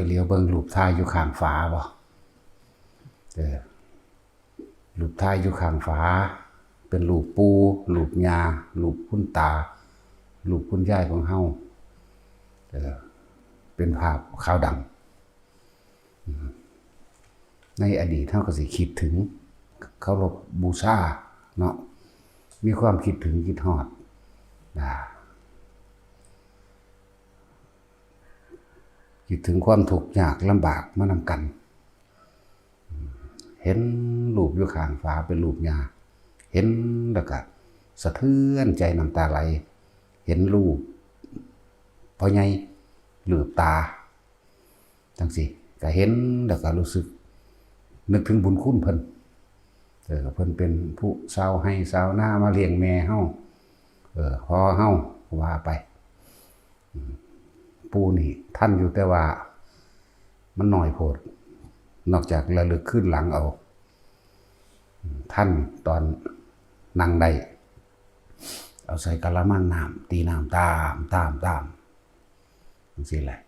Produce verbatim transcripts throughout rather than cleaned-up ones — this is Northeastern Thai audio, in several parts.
ยเหลียวเบิ่งรูปถ่ายอยู่ข้างฝาบ่ เออ รูปถ่ายอยู่ข้างฝา เป็นรูปปู่ รูปย่า รูปคุณตา รูปคุณยายของเฮา เออ เป็นภาพขาวดำ ในอดีตเฮาก็สิคิดถึง เคารพบูชาเนาะ มีความคิดถึงคิดฮอด อ่า คิดถึงความทุกข์ยากลำบากมานำกัน เห็นรูปอยู่ข้างฝาเป็นรูปย่า เห็นแล้วก็สะเทือนใจน้ำตาไหล เห็นรูปพ่อใหญ่ รูปตา จั่งซี้ ก็เห็นแล้วก็รู้สึก นึกถึงบุญคุณเพิ่น เออ เพิ่นเป็นผู้ชาวไร่ชาวนามาเลี้ยงแม่เฮา เออ พ่อเฮา ว่าไป อืม ปู่นี่ทันอยู่ แต่ว่ามันน้อยโพด นอกจากระลึกคืนหลังเอา อืม ทันตอนนั่งได้ เอาใส่กะละมังน้ำ ตีน้ำตาม ตาม ตาม จั่งซี้แหละ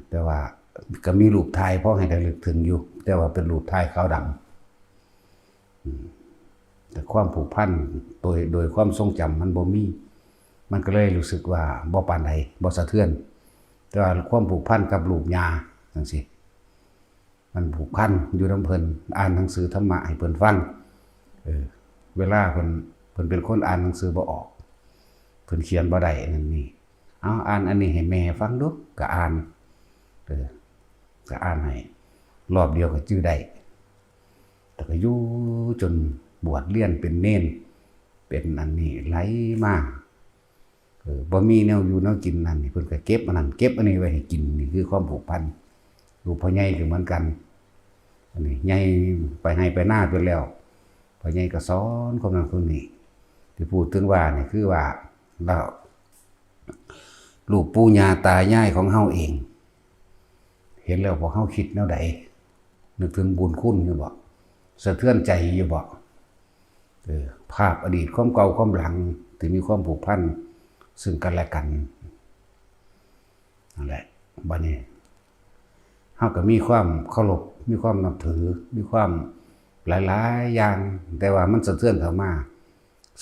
แต่ว่าก็มีรูปถ่ายพอให้ระลึกถึงอยู่ แต่ว่าเป็นรูปถ่ายขาวดำ อืม แต่ความผูกพันโดย โดยความทรงจำมันบ่มี มันก็เลยรู้สึกว่าบ่ปานใด บ่สะเทือน แต่ว่าความผูกพันกับรูปย่าจั่งซี้ มันผูกพันอยู่นำเพิ่น อ่านหนังสือธรรมะให้เพิ่นฟัง เออ เวลาเพิ่น เพิ่นเป็นคนอ่านหนังสือบ่ออก เพิ่นเขียนบ่ได้นั่นนี่ เอาอ่านอันนี้ให้แม่ฟังดู ก็อ่าน เออ ก็อ่านให้ รอบเดียวก็จื่อได้ แต่ก็อยู่จนบวชเรียนเป็นเณร เป็นอันนี้ไหลมา เออ บ่มีแนวอยู่แนวกินนั่นนี่ เพิ่นก็เก็บอันนั้น เก็บอันนี้ไว้ให้กิน นี่คือความผูกพัน รูปพ่อใหญ่ก็เหมือนกัน อันนี้ใหญ่ไปไร่ไปนาจนแล้ว พ่อใหญ่ก็สอนคนนั้นคนนี้ ที่พูดถึงว่านี่คือว่า แล้ว รูปปู่ย่าตายายของเฮาเอง เห็นแล้วพวกเฮาคิดแนวใด นึกถึงบุญคุณอยู่บ่ สะเทือนใจอยู่บ่ เออ ภาพอดีต ความเก่า ความหลัง ที่มีความผูกพันซึ่งกันและกัน นั่นแหละ บัดนี้ เฮาก็มีความเคารพ มีความนับถือ มีความหลายๆอย่าง แต่ว่ามันสะเทือนเข้ามา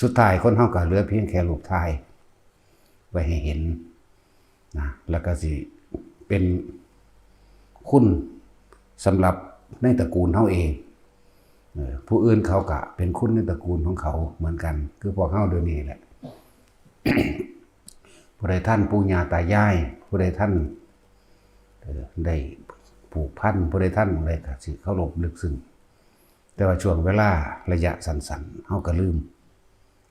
สุดท้ายคนเฮาก็เหลือเพียงแค่รูปถ่าย ไว้ให้เห็นนะ แล้วก็สิเป็นคุณสำหรับในตระกูลเฮาเอง เออ ผู้อื่นเขาก็เป็นคุณในตระกูลของเขาเหมือนกัน คือพวกเฮาเดี๋ยวนี้แหละ ผู้ใดทันปู่ย่าตายาย ผู้ใดทัน เออ ได้ผูกพัน ผู้ใดทันอะไรก็สิเคารพลึกซึ้ง แต่ว่าช่วงเวลาระยะสั้นๆ เฮาก็ลืม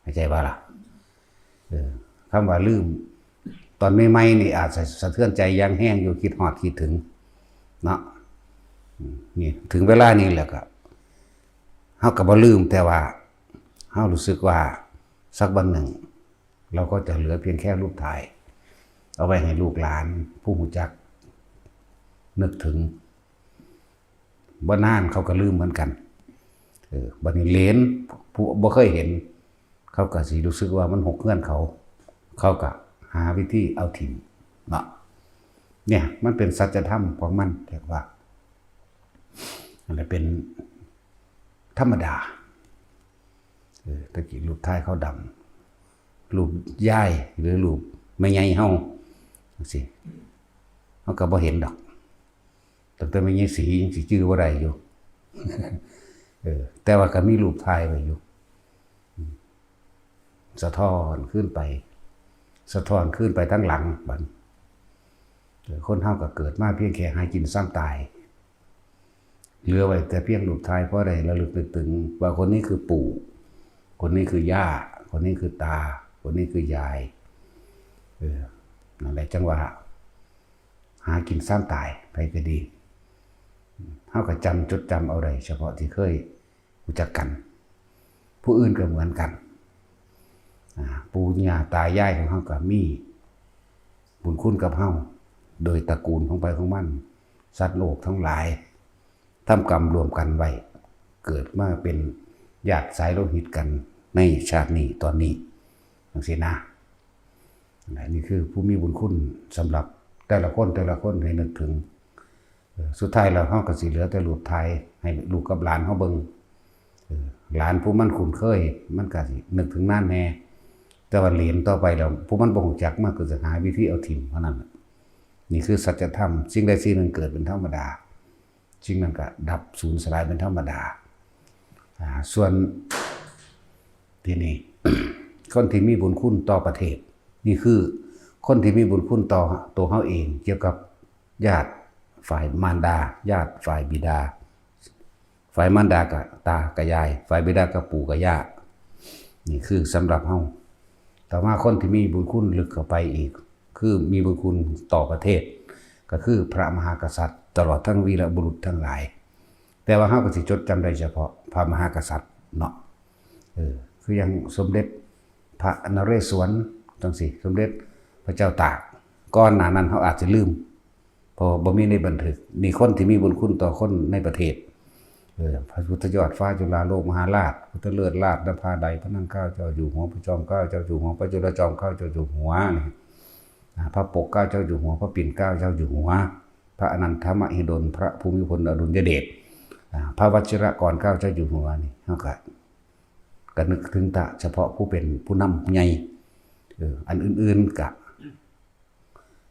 เข้าใจบ่ล่ะ เออ คำว่าลืม ตอนใหม่ๆนี่อาจจะสะเทือนใจอย่างแฮงอยู่ คิดฮอดคิดถึง เนาะ อืม นี่ถึงเวลานี้แล้วก็ เฮาก็บ่ลืม แต่ว่าเฮารู้สึกว่าสักวันหนึ่ง เราก็จะเหลือเพียงแค่รูปถ่าย เอาไว้ให้ลูกหลานผู้รู้จักนึกถึง บ่นานเขาก็ลืมเหมือนกัน เออ บัดนี้เหลนผู้บ่เคยเห็น เขาก็สิรู้สึกว่ามันฮกเฮือนเขา เขาก็หาวิธีเอาถิ่มเนาะ เนี่ย มันเป็นสัจธรรมของมัน เรียกว่า อันนั้นเป็นธรรมดา เออ ตะกี้รูปถ่ายขาวดำ รูปยาย หรือรูปแม่ใหญ่เฮา จั่งซี้ เฮาก็บ่เห็นดอก ตั้งแต่แม่ใหญ่ศรียังสิจื่อบ่ได้อยู่ เออ แต่ว่าก็มีรูปถ่ายไว้อยู่ อืม สะท้อนขึ้นไป สะท้อนขึ้นไปทั้งหลังบัด เออ คนเฮาก็เกิดมาเพียงแค่หากินซ้ำตาย เหลือไว้แต่เพียงรูปถ่าย พอได้ระลึกนึกถึงว่าคนนี้คือปู่ คนนี้คือย่า คนนี้คือตา คนนี้คือยาย เออ นั่นแหละจั่งว่า หากินซ้ำตาย ไผก็ดี เฮาก็จำ จดจำเอาได้ เฉพาะที่เคยรู้จักกัน ผู้อื่นก็เหมือนกัน อ่า ปู่ย่าตายายของเฮาก็มีบุญคุณกับเฮา โดยตระกูลของไผของมัน สัตว์โลกทั้งหลาย ทำกรรมร่วมกันไว้ เกิดมาเป็นญาติสายโลหิตกันในชาตินี้ตอนนี้ จั่งซี้นะ อันนี้คือผู้มีบุญคุณสำหรับแต่ละคน แต่ละคนให้นึกถึง เออ สุดท้ายแล้วเฮาก็สิเหลือแต่รูปถ่ายให้ลูกกับหลานเฮาเบิ่ง เออ หลานผู้มันคุ้นเคย มันก็สินึกถึงนานแน่ แต่ว่าเหลนต่อไปแล้ว ผู้มันบ่ฮู้จัก มันก็สิหาวิธีเอาถิ่มเท่านั้นน่ะ นี่คือสัจธรรม สิ่งใดสิ่งหนึ่งเกิดเป็นธรรมดา สิ่งนั้นก็ดับสูญสลายเป็นธรรมดา อ่า ส่วน ทีนี้ คนที่มีบุญคุณต่อประเทศ นี่คือคนที่มีบุญคุณต่อตัวเฮาเอง เกี่ยวกับญาติฝ่ายมารดา ญาติฝ่ายบิดา ฝ่ายมารดาก็ตากับยาย ฝ่ายบิดาก็ปู่กับย่า นี่คือสำหรับเฮา ต่อมาคนที่มีบุญคุณลึกเข้าไปอีก คือมีบุญคุณต่อประเทศ ก็คือพระมหากษัตริย์ ตลอดทั้งวีรบุรุษทั้งหลาย แต่ว่าเฮาก็สิจดจำได้เฉพาะพระมหากษัตริย์เนาะ เออ คืออย่างสมเด็จพระนเรศวรจังซี้ สมเด็จพระเจ้าตาก ก่อนหน้านั้นเฮาอาจจะลืม เพราะว่าบ่มีในบันทึก นี่คนที่มีบุญคุณต่อคนในประเทศ เออ พระพุทธยอดฟ้าจุฬาโลกมหาราช พุทธเลิศราชนภาลัย พระนั่งเกล้าเจ้าอยู่หัว พระจอมเกล้าเจ้าอยู่หัว พระจุลจอมเกล้าเจ้าอยู่หัวนี่ อ่า พระปกเกล้าเจ้าอยู่หัว พระปิ่นเกล้าเจ้าอยู่หัว พระอนันทมหิดล พระภูมิพลอดุลยเดช อ่า พระวชิรกรเกล้าเจ้าอยู่หัวนี่ เฮาก็ ก็นึกถึงแต่เฉพาะผู้เป็นผู้นำผู้ใหญ่ เออ อันอื่นๆ ก็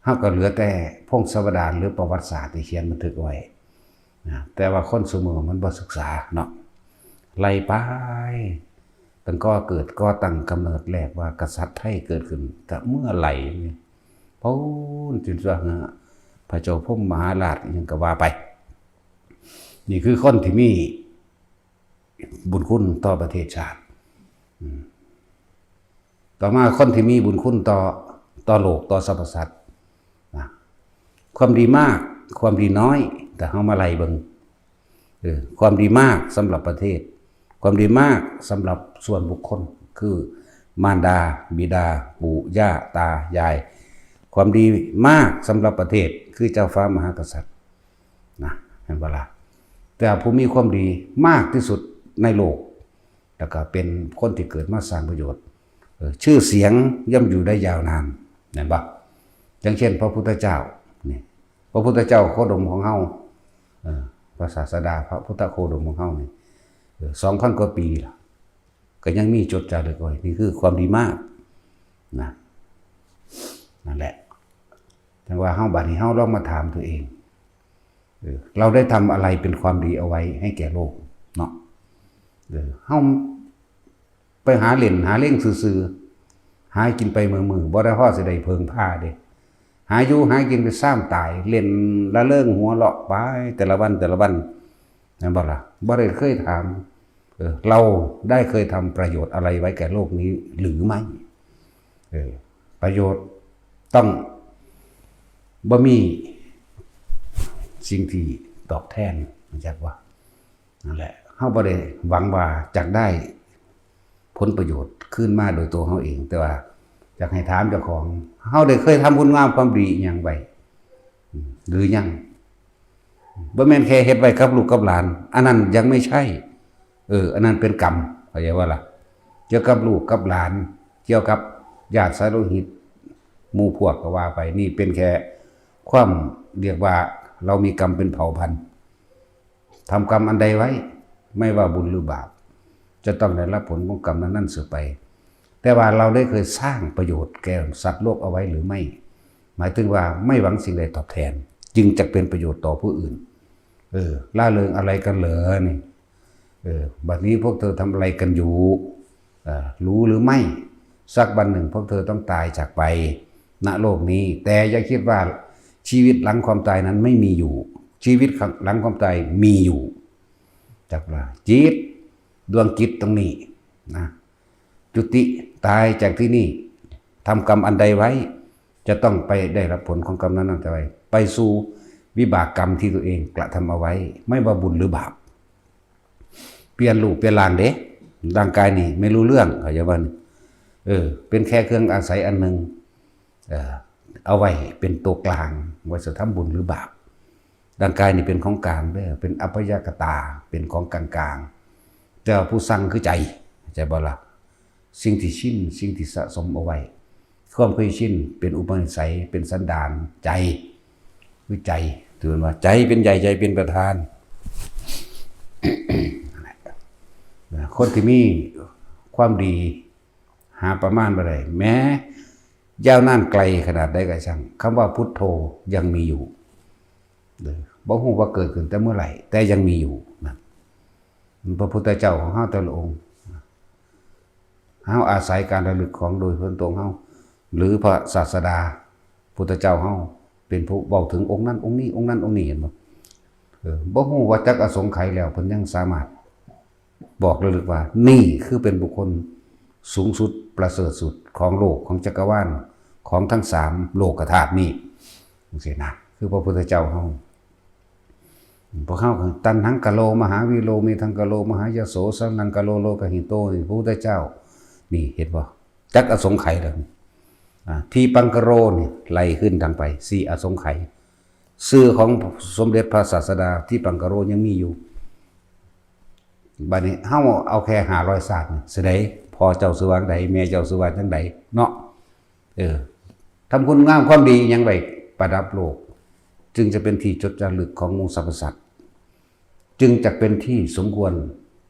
เฮาก็เหลือแต่พงศาวดารหรือประวัติศาสตร์ที่เขียนบันทึกไว้นะ แต่ว่าคนซุมื้อมันบ่ศึกษาเนาะ ไล่ไป ตั้งก่อเกิดก่อตั้งกำเนิดแรกว่ากษัตริย์ไทยเกิดขึ้นแต่เมื่อไหร่นี่ พู้นจนว่าพระเจ้าพรหมมหาราชอิหยังก็ว่าไป นี่คือคนที่มีบุญคุณต่อประเทศชาติ อืม ต่อมาคนที่มีบุญคุณต่อ ต่อโลก ต่อสรรพสัตว์นะ ความดีมาก ความดีน้อย แต่เฮามาไล่เบิ่ง เออ ความดีมากสำหรับประเทศ ความดีมากสำหรับส่วนบุคคล คือมารดา บิดา ปู่ ย่า ตา ยาย ความดีมากสำหรับประเทศ คือเจ้าฟ้ามหากษัตริย์นะ เห็นบ่ล่ะ แต่ผู้มีความดีมากที่สุดในโลก แล้วก็เป็นคนที่เกิดมาสร้างประโยชน์ เออ ชื่อเสียงย่อมอยู่ได้ยาวนาน เห็นบ่ อย่างเช่นพระพุทธเจ้า นี่ พระพุทธเจ้าโคดมของเฮา เออ พระศาสดา พระพุทธโคดมของเฮานี่ เออ สองพันกว่าปีล่ะ ก็ยังมีจดจารึกไว้ นี่คือความดีมากนะ นั่นแหละ จังว่าเฮา บัดนี้เฮาลองมาถามตัวเอง เออ เราได้ทำอะไรเป็นความดีเอาไว้ให้แก่โลกเนาะ เออ เฮาไปหาเล่นหาเล่นซื่อๆ หากินไปมื้อๆ บ่ได้พอสิได้เพิ่งพาเด้ หาอยู่หากินไปซ้ำตาย เล่นละเริงหัวเราะไปแต่ละวันแต่ละวัน นั่นบ่ล่ะ บ่ได้เคยถาม เออ เราได้เคยทำประโยชน์อะไรไว้แก่โลกนี้หรือไม่ เออ ประโยชน์ต้องบ่มีสิ่งที่ตอบแทน รู้จักบ่ นั่นแหละ เฮาบ่ได้หวังว่าจะได้ผลประโยชน์คืนมาโดยตัวเฮาเอง แต่ว่าอยากให้ถามเจ้าของ เฮาได้เคยทำคุณงามความดีอิหยังไว้ อืม หรือยัง บ่แม่นแค่เฮ็ดไว้กับลูกกับหลาน อันนั้นยังไม่ใช่ เออ อันนั้นเป็นกรรม เข้าใจบ่ล่ะ เกี่ยวกับลูกกับหลาน เกี่ยวกับญาติสายโลหิต หมู่พวกก็ว่าไป นี่เป็นแค่ความ เรียกว่าเรามีกรรมเป็นเผ่าพันธุ์ ทำกรรมอันใดไว้ ไม่ว่าบุญหรือบาป จะต้องได้รับผลของกรรมนั้นๆ สืบไป แต่ว่าเราได้เคยสร้างประโยชน์แก่สัตว์โลกเอาไว้หรือไม่ หมายถึงว่าไม่หวังสิ่งใดตอบแทน จึงจะเป็นประโยชน์ต่อผู้อื่น เออ ร่าเริงอะไรกันเหรอนี่ เออ บัดนี้พวกเธอทำอะไรกันอยู่ เออ รู้หรือไม่ สักวันหนึ่งพวกเธอต้องตายจากไป ณ โลกนี้ แต่อย่าคิดว่าชีวิตหลังความตายนั้นไม่มีอยู่ ชีวิตหลังความตายมีอยู่ จักว่าจิต ดวงจิตตรงนี้นะ จุติตายจากที่นี่ ทำกรรมอันใดไว้ จะต้องไปได้รับผลของกรรมนั้นๆ ไป ไปสู่วิบากกรรมที่ตัวเองกระทำเอาไว้ ไม่ว่าบุญหรือบาป เปลี่ยนรูปเปลี่ยนร่างเด้ ร่างกายนี่ไม่รู้เรื่อง เข้าใจบ่นี่ เออ เป็นแค่เครื่องอาศัยอันหนึ่ง เอ่อ เอาไว้เป็นตัวกลาง ไว้สิทำบุญหรือบาป ร่างกายนี่เป็นของกลางเด้อ เป็นอัพยากตา เป็นของกลางๆ แต่ว่าผู้สั่งคือใจ เข้าใจบ่ล่ะ สิ่งที่ชิน สิ่งที่สะสมเอาไว้ ความเคยชิน เป็นอุปนิสัย เป็นสันดาน ใจ คือใจ ถือว่าใจเป็นใหญ่ใจเป็นประธาน คนที่มีความดีหาประมาณบ่ได้ แม้ยาวนานไกลขนาดใดก็ช่าง คำว่าพุทโธยังมีอยู่ เออ บ่ฮู้ว่าเกิดขึ้นแต่เมื่อไหร่ แต่ยังมีอยู่นะ พระพุทธเจ้าของเฮาแต่ละองค์ เฮาอาศัยการระลึกของโดยส่วนตนเฮา หรือพระศาสดาพุทธเจ้าเฮา เป็นผู้เว้าถึงองค์นั้นองค์นี้ องค์นั้นองค์นี้ เห็นบ่ เออ บ่ฮู้ว่าจักอสงไขยแล้ว เพิ่นยังสามารถบอกระลึกว่า นี่คือเป็นบุคคลสูงสุดประเสริฐสุดของโลก ของจักรวาล ของทั้งสามโลกธาตุนี้ จังซี้นะ คือพระพุทธเจ้าเฮา พวกเฮาก็ ตัณหังกะโล มหาวีโร เมธังกะโล มหายโส สรณังกะโล โลกหิโต นี่พระพุทธเจ้า นี่เห็นบ่ จักอสงไขยแล้วนี่ อ่า ทีปังกะโร นี่ไล่ขึ้นทางไป สี่อสงไขย ชื่อของสมเด็จพระศาสดาทีปังกะโรยังมีอยู่ บัดนี้เฮาเอาแค่ห้าร้อยชาตินี่ สิได้ พ่อเจ้าชื่อว่าจั่งใด แม่เจ้าชื่อว่าจั่งใดเนาะ เออ ทำคุณงามความดีหยังไว้ประดับโลก จึงจะเป็นที่จดจารึกของหมู่สรรพสัตว์ จึงจะเป็นที่สมควร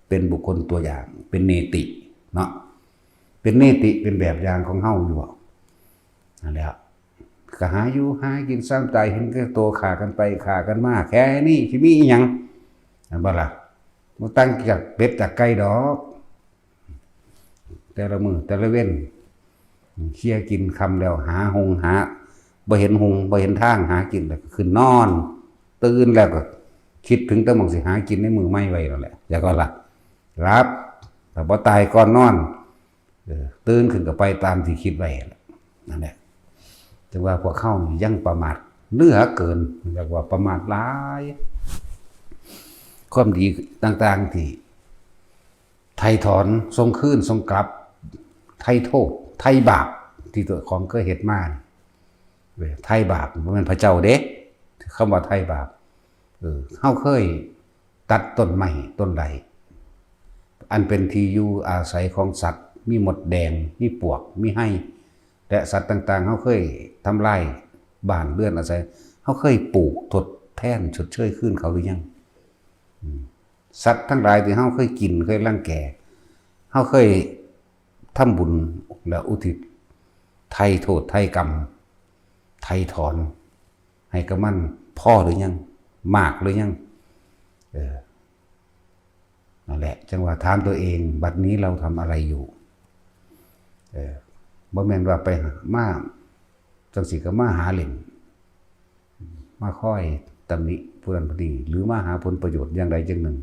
เป็นบุคคลตัวอย่าง เป็นเนติเนาะ เป็นเนติ เป็นแบบอย่างของเฮาอยู่บ่ นั่นแหละ ก็หาอยู่หากิน ซ้ำตายเห็นแก่ตัว ฆ่ากันไปฆ่ากันมา แค่นี้สิมีอีหยัง แม่นบ่ล่ะ บ่ต่างจากเป็ดจากไก่ดอก แต่ละมื้อแต่ละเว็น เคลียร์กินค่ำแล้ว หาหงหา บ่เห็นหงบ่เห็นทาง หากินแล้วก็ขึ้นนอน ตื่นแล้วก็คิดถึงแต่หม่องสิหากินในมื้อใหม่ไว้นั่นแหละ แล้วก็หลับ หลับ ถ้าบ่ตายก่อนนอน เออ ตื่นขึ้นก็ไปตามที่คิดไว้นั่นแหละ จั่งว่าพวกเฮานี่ยังประมาทเหลือเกิน เรียกว่าประมาทหลาย ความดีต่างๆที่ไถ่ถอน ส่งคืน ส่งกลับ ไถ่โทษ ไถ่บาปที่ตัวของเคยเฮ็ดมานี่ เว้ย ไถ่บาปบ่แม่นพระเจ้าเด้ คำว่าไถ่บาป เออ เฮาเคยตัดต้นไม้ต้นใด อันเป็นที่อยู่อาศัยของสัตว์ มีมดแดง มีปวก มีไฮ และสัตว์ต่างๆ เฮาเคยทำลายบ้านเรือนอาศัย เฮาเคยปลูกทดแทนชดเชยคืนเขาหรือยัง อืม สัตว์ทั้งหลายที่เฮาเคยกิน เคยรังแก เฮาเคยทำบุญและอุทิศ ไถ่โทษ ไถ่กรรม ไถ่ถอน ให้กับมันพอหรือยัง มากหรือยัง เออ นั่นแหละ จั่งว่าถามตัวเอง บัดนี้เราทำอะไรอยู่ เออ บ่แม่นว่าไปหา มา จั่งซี้ก็มาหาเล่น มาคอยตำหนิผู้นั้นผู้นี้ หรือมาหาผลประโยชน์อย่างใดอย่างหนึ่ง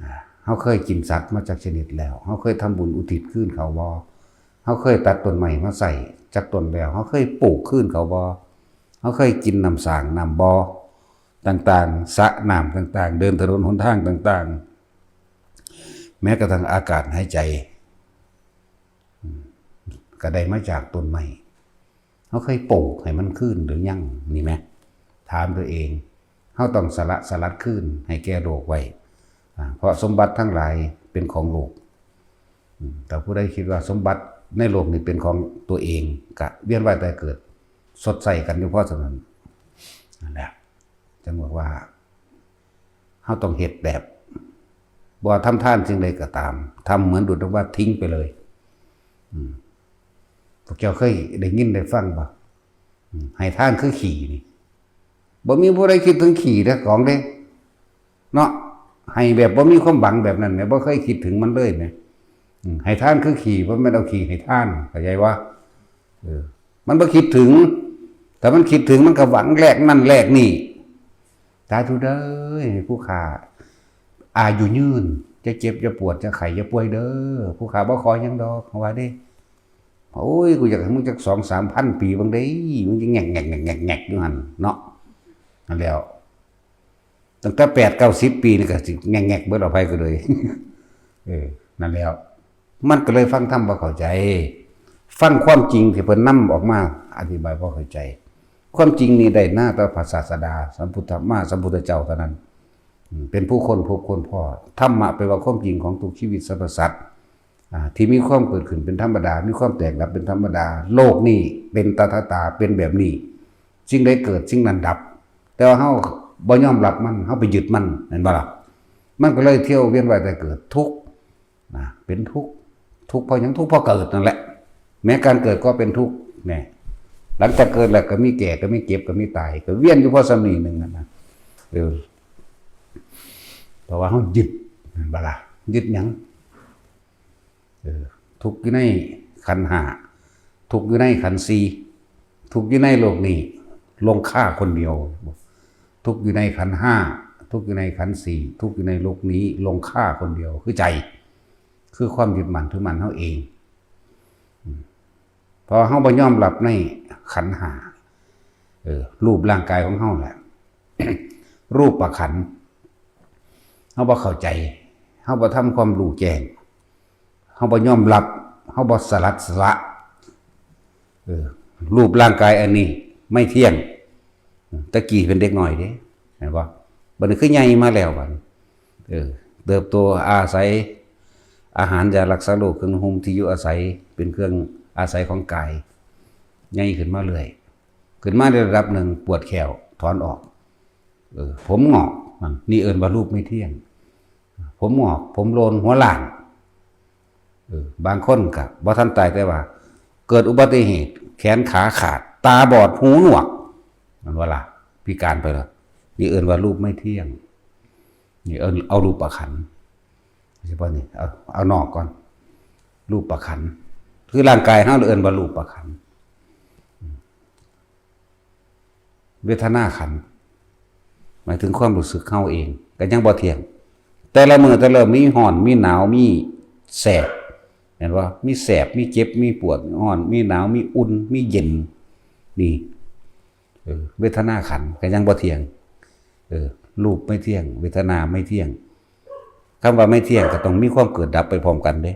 อ่า เฮาเคยกินสัตว์มาจักชนิดแล้ว เฮาเคยทำบุญอุทิศคืนเขาบ่ เฮาเคยตัดต้นไม้มาใส่จักต้นแล้ว เฮาเคยปลูกคืนเขาบ่ เฮาเคยกินน้ำสร้างน้ำบ่อต่างๆ สระน้ำต่างๆ เดินถนนหนทางต่างๆ แม้กระทั่งอากาศหายใจ อืม ก็ได้มาจากต้นไม้ เฮาเคยปลูกให้มันคืนหรือยัง นี่แหม ถามตัวเอง เฮาต้องสละสลัดคืนให้แก่โลกไว้ อ่า เพราะสมบัติทั้งหลายเป็นของโลก อืม แต่ผู้ใดคิดว่าสมบัติในโลกนี้เป็นของตัวเอง ก็เวียนว่ายตายเกิด ชดใช้กันอยู่พอส่ำนั้น นั่นแหละ จั่งบอกว่า เฮาต้องเฮ็ดแบบ บ่ว่าทำทานสิ่งใดก็ตาม ทำเหมือนดุจดังว่าทิ้งไปเลย อืม พวกเจ้าเคยได้ยินได้ฟังบ่ อืม ให้ทานคือขี้นี่ บ่มีผู้ใดคิดถึงขี้เด้อของเด้ เนาะ ให้แบบบ่มีความหวังแบบนั้นแหม บ่เคยคิดถึงมันเลยแหม อืม ให้ทานคือขี้ บ่แม่นเอาขี้ให้ทาน เข้าใจบ่ เออ มันบ่คิดถึง ถ้ามันคิดถึงมันก็หวังแลกนั่นแลกนี่ สาธุเด้อ ให้ผู้ข้าอายุยืน จะเจ็บจะปวดจะไข้จะป่วยเด้อ ผู้ข้าบ่ขอหยังดอก ว่าเด้ โอ้ย กูอยากให้มึงจักสองสามพันปีเบิ่งเด้ มึงจะแงกแงกแงกแงกแงกอยู่หั่นเนาะ นั่นแหล้ว ตั้งแต่แปดเก้าสิบปีนี่ก็สิแงกแงกเบิดเอา ไผก็เลย เออ นั่นแหล้ว มันก็เลยฟังธรรมบ่เข้าใจ ฟังความจริงที่เพิ่นนำออกมาอธิบายบ่เข้าใจ ความจริงนี่ได้มาแต่พระศาสดา สัมพุทธ มาสัมพุทธเจ้าเท่านั้น อืม เป็นผู้ค้นพบค้นพ้อ ธรรมะแปลว่าความจริงของทุกชีวิตสรรพสัตว์ อ่า ที่มีความเกิดขึ้นเป็นธรรมดา มีความแตกดับเป็นธรรมดา โลกนี้เป็นตถาตา เป็นแบบนี้ สิ่งใดเกิดสิ่งนั้นดับ แต่ว่าเฮาบ่ยอมรับมัน เฮาไปยึดมัน แม่นบ่ล่ะ? มันก็เลยเที่ยวเวียนว่ายตายเกิด ทุกข์นะ เป็นทุกข์ ทุกข์เพราะหยัง? ทุกข์เพราะเกิดนั่นแหละ แม้การเกิดก็เป็นทุกข์ แน่ หลังจากเกิดแล้วก็มีแก่ ก็มีเจ็บ ก็มีตาย ก็เวียนอยู่เพราะส่ำนี้หนึ่งนั่นนะ เออ เพราะว่าเฮายึด แม่นบ่ล่ะ? ยึดหยัง? เออ ทุกข์อยู่ในขันธ์ห้า ทุกข์อยู่ในขันธ์สี่ ทุกข์อยู่ในโลกนี้ ลงฆ่าคนเดียว ทุกข์อยู่ในขันธ์ห้า ทุกข์อยู่ในขันธ์สี่ ทุกข์อยู่ในโลกนี้ ลงฆ่าคนเดียว คือใจ คือความยึดมั่นถือมั่นเฮาเอง อืม เพราะเฮาบ่ยอมรับในขันธ์ห้า เออ รูปร่างกายของเฮาแหละ รูปขันธ์ เฮาบ่เข้าใจ เฮาบ่ทำความรู้แจ้ง เฮาบ่ยอมรับ เฮาบ่สลัดสละ เออ รูปร่างกายอันนี้ไม่เที่ยง ตะกี้เป็นเด็กน้อยเด้ แม่นบ่? บัดนี้คือใหญ่มาแล้วบัดนี้ เออ เติบโตอาศัยอาหาร ยารักษาโรค เครื่องนุ่งห่ม ที่อยู่อาศัย เป็นเครื่องอาศัยของกาย ใหญ่ขึ้นมาเรื่อย ขึ้นมาในระดับหนึ่ง ปวดแข้ว ถอนออก เออ ผมงอก นั่น นี่เอิ้นว่ารูปไม่เที่ยง ผมงอก ผมโลน หัวล้าน เออ บางคนก็บ่ทันตาย แต่ว่าเกิดอุบัติเหตุ แขนขาขาด ตาบอด หูหนวก แม่นบ่ล่ะ? พิการไปแล้ว นี่เอิ้นว่ารูปไม่เที่ยง นี่เอิ้น เอารูปขันธ์ เฉพาะนี่ เอา เอานอกก่อน รูปขันธ์ คือร่างกายเฮาเอิ้นว่ารูปขันธ์ เวทนาขันธ์ หมายถึงความรู้สึกเฮาเอง ก็ยังบ่เที่ยง แต่ละมื้อแต่ละมื้อมีร้อน มีหนาว มีแสบ แม่นบ่? มีแสบ มีเจ็บ มีปวด มีร้อน มีหนาว มีอุ่น มีเย็น นี่ เออ เวทนาขันธ์ก็ยังบ่เที่ยง เออ รูปไม่เที่ยง เวทนาไม่เที่ยง คำว่าไม่เที่ยงก็ต้องมีความเกิดดับไปพร้อมกันเด้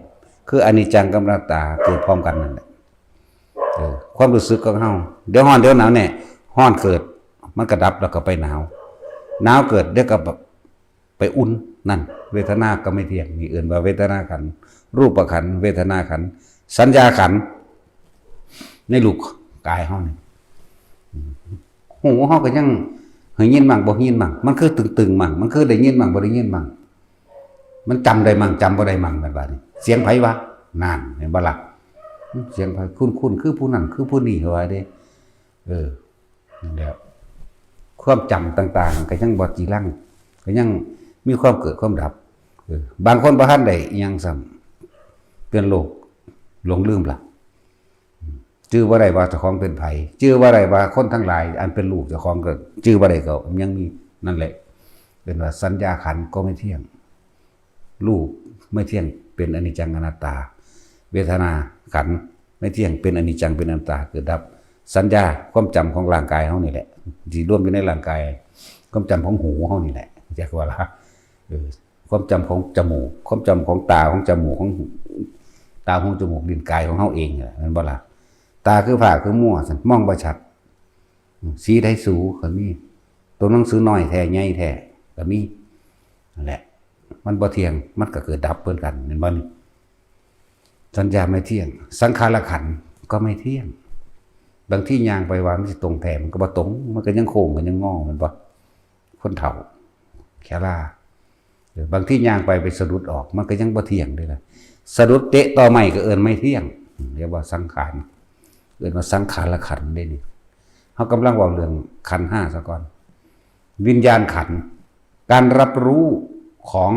คืออนิจจังกับอนัตตาเกิดพร้อมกันนั่นแหละ เออ ความรู้สึกของเฮา เดี๋ยวร้อนเดี๋ยวหนาวเนี่ย ร้อนเกิด มันก็ดับแล้วก็ไปหนาว หนาวเกิด เดี๋ยวก็แบบไปอุ่น นั่น เวทนาก็ไม่เที่ยง นี่เอิ้นว่าเวทนาขันธ์ รูปขันธ์ เวทนาขันธ์ สัญญาขันธ์ ในรูปกายเฮานี่ หูเฮาก็ยังได้ยินมั่งบ่ได้ยินมั่ง มันคือตึงๆมั่ง มันคือได้ยินมั่งบ่ได้ยินมั่ง มันจำได้มั่งจำบ่ได้มั่ง แม่นบ่นี่ เสียงไผวะ นั่น เห็นบ่ล่ะ? เสียงไผ คุ้นๆ คือผู้นั้น คือผู้นี้ เขาว่าเด้ เออ นั่นแหละ ความจำต่างๆ ก็ยังบ่จีรัง ก็ยังมีความเกิดความดับ เออ บางคนบ่ทันได้อิหยังซ้ำ เป็นโรคหลงลืมล่ะ จื่อบ่ได้ว่าเจ้าของเป็นไผ จื่อบ่ได้ว่าคนทั้งหลายอันเป็นลูกเจ้าของก็จื่อบ่ได้ ก็ยังมี นั่นแหละ เป็นว่าสัญญาขันธ์ก็ไม่เที่ยง รูปไม่เที่ยง เป็นอนิจจังอนัตตา เวทนาขันธ์ไม่เที่ยง เป็นอนิจจัง เป็นอนัตตา เกิดดับ สัญญา ความจำของร่างกายเฮานี่แหละ ที่รวมอยู่ในร่างกาย ความจำของหูเฮานี่แหละ จักว่าล่ะ เออ ความจำของจมูก ความจำของตา ของจมูก ของหู ตา หู จมูก ลิ้น กายของเฮาเองนี่แหละ แม่นบ่ล่ะ? ตาคือผ้าคือมัว ซั่น มองบ่ชัด อืม สีใดสูก็มี ตัวหนังสือน้อยแท้ ใหญ่แท้ ก็มี นั่นแหละ มันบ่เที่ยง มันก็เกิดดับเหมือนกัน แม่นบ่นี่? สัญญาไม่เที่ยง สังขารขันธ์ก็ไม่เที่ยง บางทีย่างไปว่ามันสิตรงแท้ มันก็บ่ตรง มันก็ยังโค้ง ก็ยังงอ แม่นบ่? คนเฒ่า ชรา เออ บางทีย่างไปไปสะดุดออก มันก็ยังบ่เที่ยงเด้ล่ะ สะดุดเตะตอไม้ก็เอิ้นไม่เที่ยง อืม เรียกว่าสังขาร เอิ้นว่าสังขารขันธ์เด้นี่ เฮากำลังเว้าเรื่องขันธ์ห้าซะก่อน วิญญาณขันธ์ การรับรู้ของ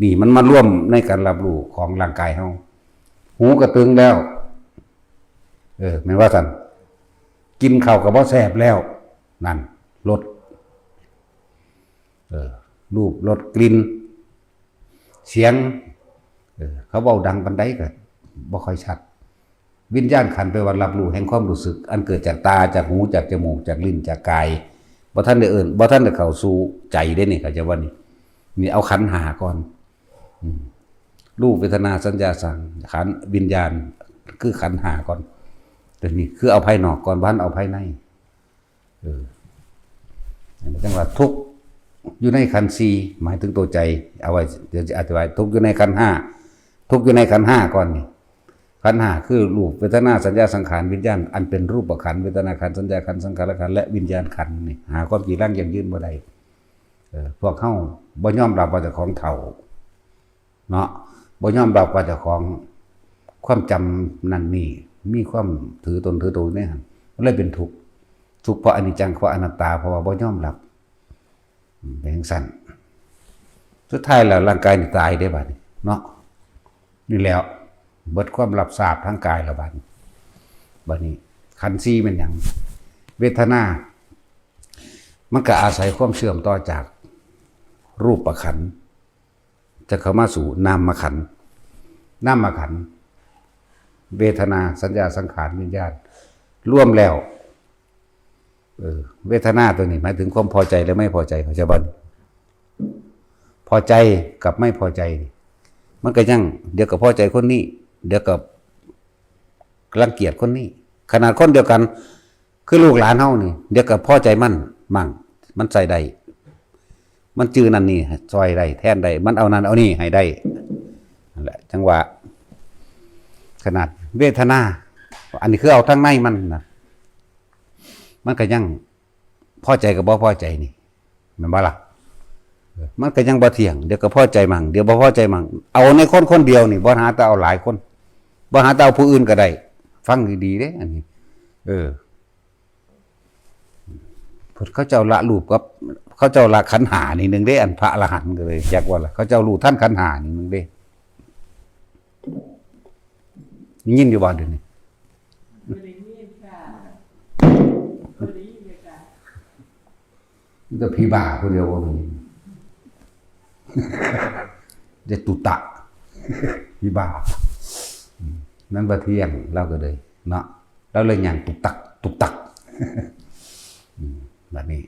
นี่มันมารวมในการรับรู้ของร่างกายเฮา หูก็ตึงแล้ว เออ แม่นว่าซั่น กินข้าวก็บ่แซ่บแล้ว นั่น รส เออ รูป รส กลิ่น เสียง เออ เขาเว้าดังปานใดก็บ่ค่อยชัด วิญญาณขันธ์แปลว่ารับรู้แห่งความรู้สึก อันเกิดจากตา จากหู จากจมูก จากลิ้น จากกาย บ่ทันได้เอิ้น บ่ทันได้เข้าสู่ใจเด้นี่ เข้าใจบ่นี่? นี่เอาขันธ์ห้าก่อน อืม รูป เวทนา สัญญา สังขาร วิญญาณ คือขันธ์ห้าก่อน ตัวนี้คือเอาภายนอกก่อน บ่ทันเอาภายใน เออ จังว่าทุกข์อยู่ในขันธ์สี่ หมายถึงตัวใจ เอาไว้ เดี๋ยวจะอธิบาย ทุกข์อยู่ในขันธ์ห้า ทุกข์อยู่ในขันธ์ห้าก่อนนี่ ขันธ์ห้าคือรูป เวทนา สัญญา สังขาร วิญญาณ อันเป็นรูปขันธ์ เวทนาขันธ์ สัญญาขันธ์ สังขารขันธ์ และวิญญาณขันธ์นี่ หาความจีรังยั่งยืนบ่ได้ เออ พวกเฮาบ่ยอมรับว่าเจ้าของเฒ่า เนาะ บ่ยอมรับว่าเจ้าของความจำนั่นนี่ มีความถือตนถือตัวในหั้น มันเลยเป็นทุกข์ ทุกข์เพราะอนิจจัง เพราะอนัตตา เพราะว่าบ่ยอมรับ อืม เป็นจั่งซั้น สุดท้ายแล้วร่างกายนี่ตายเด้บัดนี้เนาะ นี่แล้ว เบิดความรับทราบทางกายแล้วบัดนี้ บัดนี้ขันธ์สี่แม่นหยัง เวทนา มันก็อาศัยความเชื่อมต่อจากรูปขันธ์ จะเข้ามาสู่นามขันธ์ นามขันธ์ เวทนา สัญญา สังขาร วิญญาณ รวมแล้ว เออ เวทนาตัวนี้หมายถึงความพอใจและไม่พอใจ เข้าใจบ่ พอใจกับไม่พอใจนี่ มันก็ยัง เดี๋ยวก็พอใจคนนี้ เดี๋ยวก็รังเกียจคนนี้ ขนาดคนเดียวกัน คือลูกหลานเฮานี่ เดี๋ยวก็พอใจมันมั่ง มันใส่ได้ มันจื้อนั่นนี่ซ่อยได้ แทนได้ มันเอานั่นเอานี่ให้ได้ นั่นแหละ จั่งว่า ขนาดเวทนา อันนี้คือเอาทางในมันนะ มันก็ยังพอใจกับบ่พอใจนี่ แม่นบ่ล่ะ เออ มันก็ยังบ่เที่ยง เดี๋ยวก็พอใจมั่ง เดี๋ยวบ่พอใจมั่ง เอาในคนคนเดียวนี่ บ่หาแต่เอาหลายคน บ่หาแต่เอาผู้อื่นก็ได้ ฟังดีๆเด้ อันนี้ เออ เขาเจ้าละรูปกับ เขาเจ้าละขันธ์ห้านี่หนึ่งเด้ อันพระอรหันต์ก็เลย อยากว่าล่ะ เขาเจ้ารู้ทันขันธ์ห้านี่หนึ่งเด้ ยินอยู่บ่เดี๋ยวนี้ บ่ได้ยินค่ะ บ่ได้ยินเลยค่ะ มีแต่ผีบ้าคนเดียวว่ามี จะตุตะ ผีบ้า อืม นั่นบ่เที่ยง เราก็เลยเนาะ เราเลยย่างตุกตัก ตุกตัก อืม บัดนี้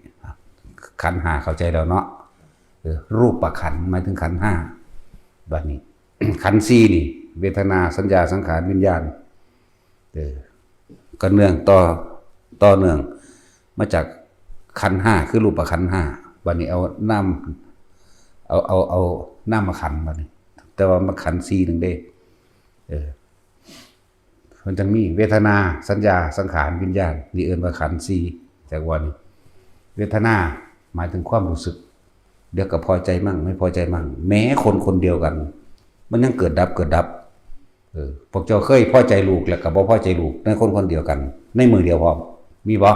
ขันธ์ห้าเข้าใจแล้วเนาะ เออ รูปขันธ์หมายถึงขันธ์ห้า บัดนี้ ขันธ์สี่นี่ เวทนา สัญญา สังขาร วิญญาณ เออ ก็เนื่องต่อ ต่อเนื่องมาจากขันธ์ห้า คือรูปขันธ์ห้า บัดนี้เอานาม เอา เอา เอานามขันธ์บัดนี้ แต่ว่ามาขันธ์สี่หนึ่งเด้ เออ มันจั่งมีเวทนา สัญญา สังขาร วิญญาณ นี่เอิ้นว่าขันธ์สี่ จักว่านี่ เวทนาหมายถึงความรู้สึก เดี๋ยวก็พอใจมั่ง ไม่พอใจมั่ง แม้คนคนเดียวกัน มันยังเกิดดับ เกิดดับ เออ พวกเจ้าเคยพอใจลูกแล้วก็บ่พอใจลูก ในคนคนเดียวกัน ในมื้อเดียวพร้อม มีบ่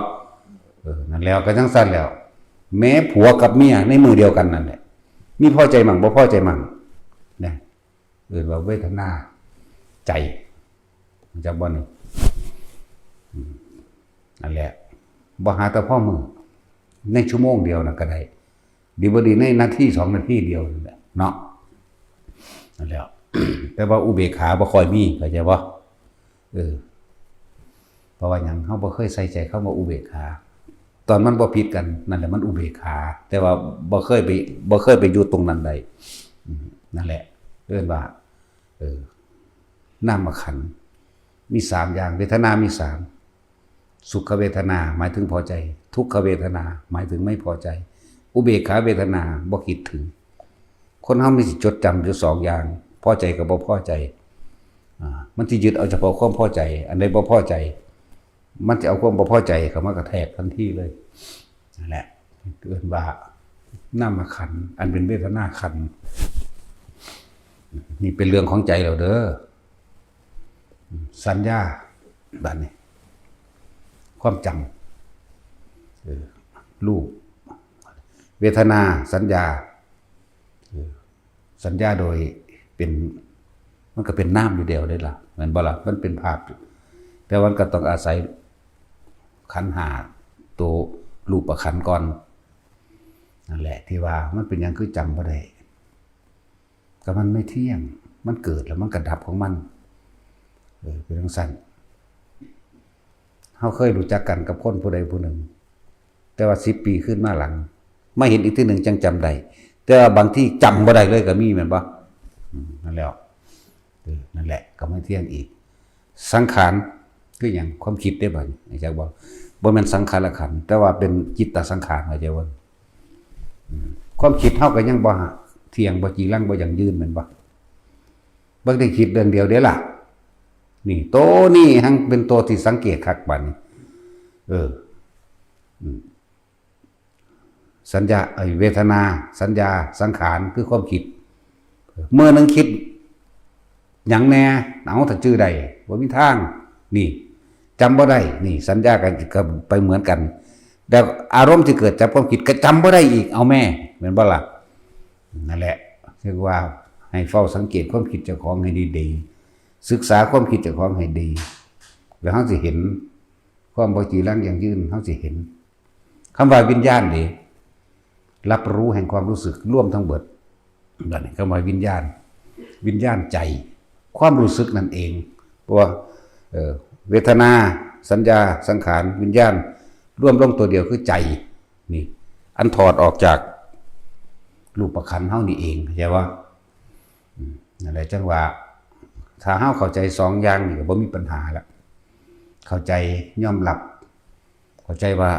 เออ นั่นแล้ว ก็จั่งซั้นแล้ว แม้ผัวกับเมียในมื้อเดียวกันนั่นแหละ มีพอใจมั่ง บ่พอใจมั่ง นะ เอิ้นว่าเวทนาใจ รู้จักบ่นี่ อืม นั่นแหละ บ่หาแต่พอมื้อ ในชั่วโมงเดียวน่ะก็ได้ ดีบ่ดีในนาทีสองนาทีเดียวนั่นแหละเนาะ นั่นแหละ แต่ว่าอุเบกขาบ่ค่อยมี เข้าใจบ่ เออ เพราะว่าหยัง เฮาบ่เคยใส่ใจคำว่าอุเบกขา ตอนมันบ่ผิดกัน นั่นแหละมันอุเบกขา แต่ว่าบ่เคยไป บ่เคยไปอยู่ตรงนั้นได้ อืม นั่นแหละ เอิ้นว่า เออ นามขันธ์ มีสามอย่าง เวทนามีสาม สุขเวทนาหมายถึงพอใจ ทุกขเวทนาหมายถึงไม่พอใจ อุเบกขาเวทนาบ่คิดถึง คนเฮามีสิจดจำอยู่สองอย่าง พอใจกับบ่พอใจ อ่า มันสิยึดเอาเฉพาะความพอใจ อันใดบ่พอใจ มันสิเอาความบ่พอใจเข้ามากระแทกทันทีเลย นั่นแหละ เอิ้นว่านามขันธ์ อันเป็นเวทนาขันธ์ นี่เป็นเรื่องของใจแล้วเด้อ สัญญา บัดนี้ ความจำ เออ รูป เวทนา สัญญา เออ สัญญาโดยเป็น มันก็เป็นนามอยู่เดียวเด้ล่ะ แม่นบ่ล่ะ มันเป็นภาพอยู่ แต่มันก็ต้องอาศัยขันธ์ห้า ตัวรูปขันธ์ก่อน นั่นแหละ ที่ว่ามันเป็นหยังคือจำบ่ได้ ก็มันไม่เที่ยง มันเกิดแล้วมันก็ดับของมัน เออ เป็นจั่งซั้น เฮาเคยรู้จักกันกับคนผู้ใดผู้หนึ่ง แต่ว่าสิบปีขึ้นมาหลัง มาเห็นอีกเทื่อหนึ่งจั่งจำได้ แต่ว่าบางทีจำบ่ได้เลยก็มีแม่นบ่ อืม นั่นแหละ เออ นั่นแหละ ก็ไม่เที่ยงอีก สังขารคือหยัง ความคิดเด้บัดนี้ จักบ่ บ่แม่นสังขารขันธ์ แต่ว่าเป็นจิตตสังขาร เข้าใจบ่ อืม ความคิดเฮาก็ยังบ่เที่ยง บ่จีรัง บ่ยั่งยืนแม่นบ่ บ่ได้คิดเรื่องเดียวเด้ล่ะ นี่โตนี่หังเป็นโตที่สังเกตคักบัดนี้ เออ อืม สัญญา ไอ้เวทนา สัญญา สังขาร คือความคิด เมื่อหนึ่งคิดหยังแน่ เอาถ้าจื่อได้ บ่มีทาง นี่ จำบ่ได้ นี่ สัญญากันก็ไปเหมือนกัน แล้วอารมณ์ที่เกิดจากความคิดก็จำบ่ได้อีก เอาแม่ แม่นบ่ล่ะ นั่นแหละ เรียกว่าให้เฝ้าสังเกตความคิดเจ้าของให้ดีๆ ศึกษาความคิดเจ้าของให้ดี แล้วเฮาสิเห็น ความบ่จีรังยั่งยืน เฮาสิเห็น คำว่าวิญญาณเด้ รับรู้แห่งความรู้สึก รวมทั้งเบิด นั่นคำว่าวิญญาณ วิญญาณใจ ความรู้สึกนั่นเอง เพราะว่า เอ่อ เวทนา สัญญา สังขาร วิญญาณ รวมลงตัวเดียวคือใจ นี่ อันถอดออกจากรูปขันธ์เฮานี่เอง เข้าใจบ่ อืม นั่นแหละจั่งว่า ถ้าเฮาเข้าใจสองอย่างนี่ก็บ่มีปัญหาละ เข้าใจยอมรับ เข้าใจว่า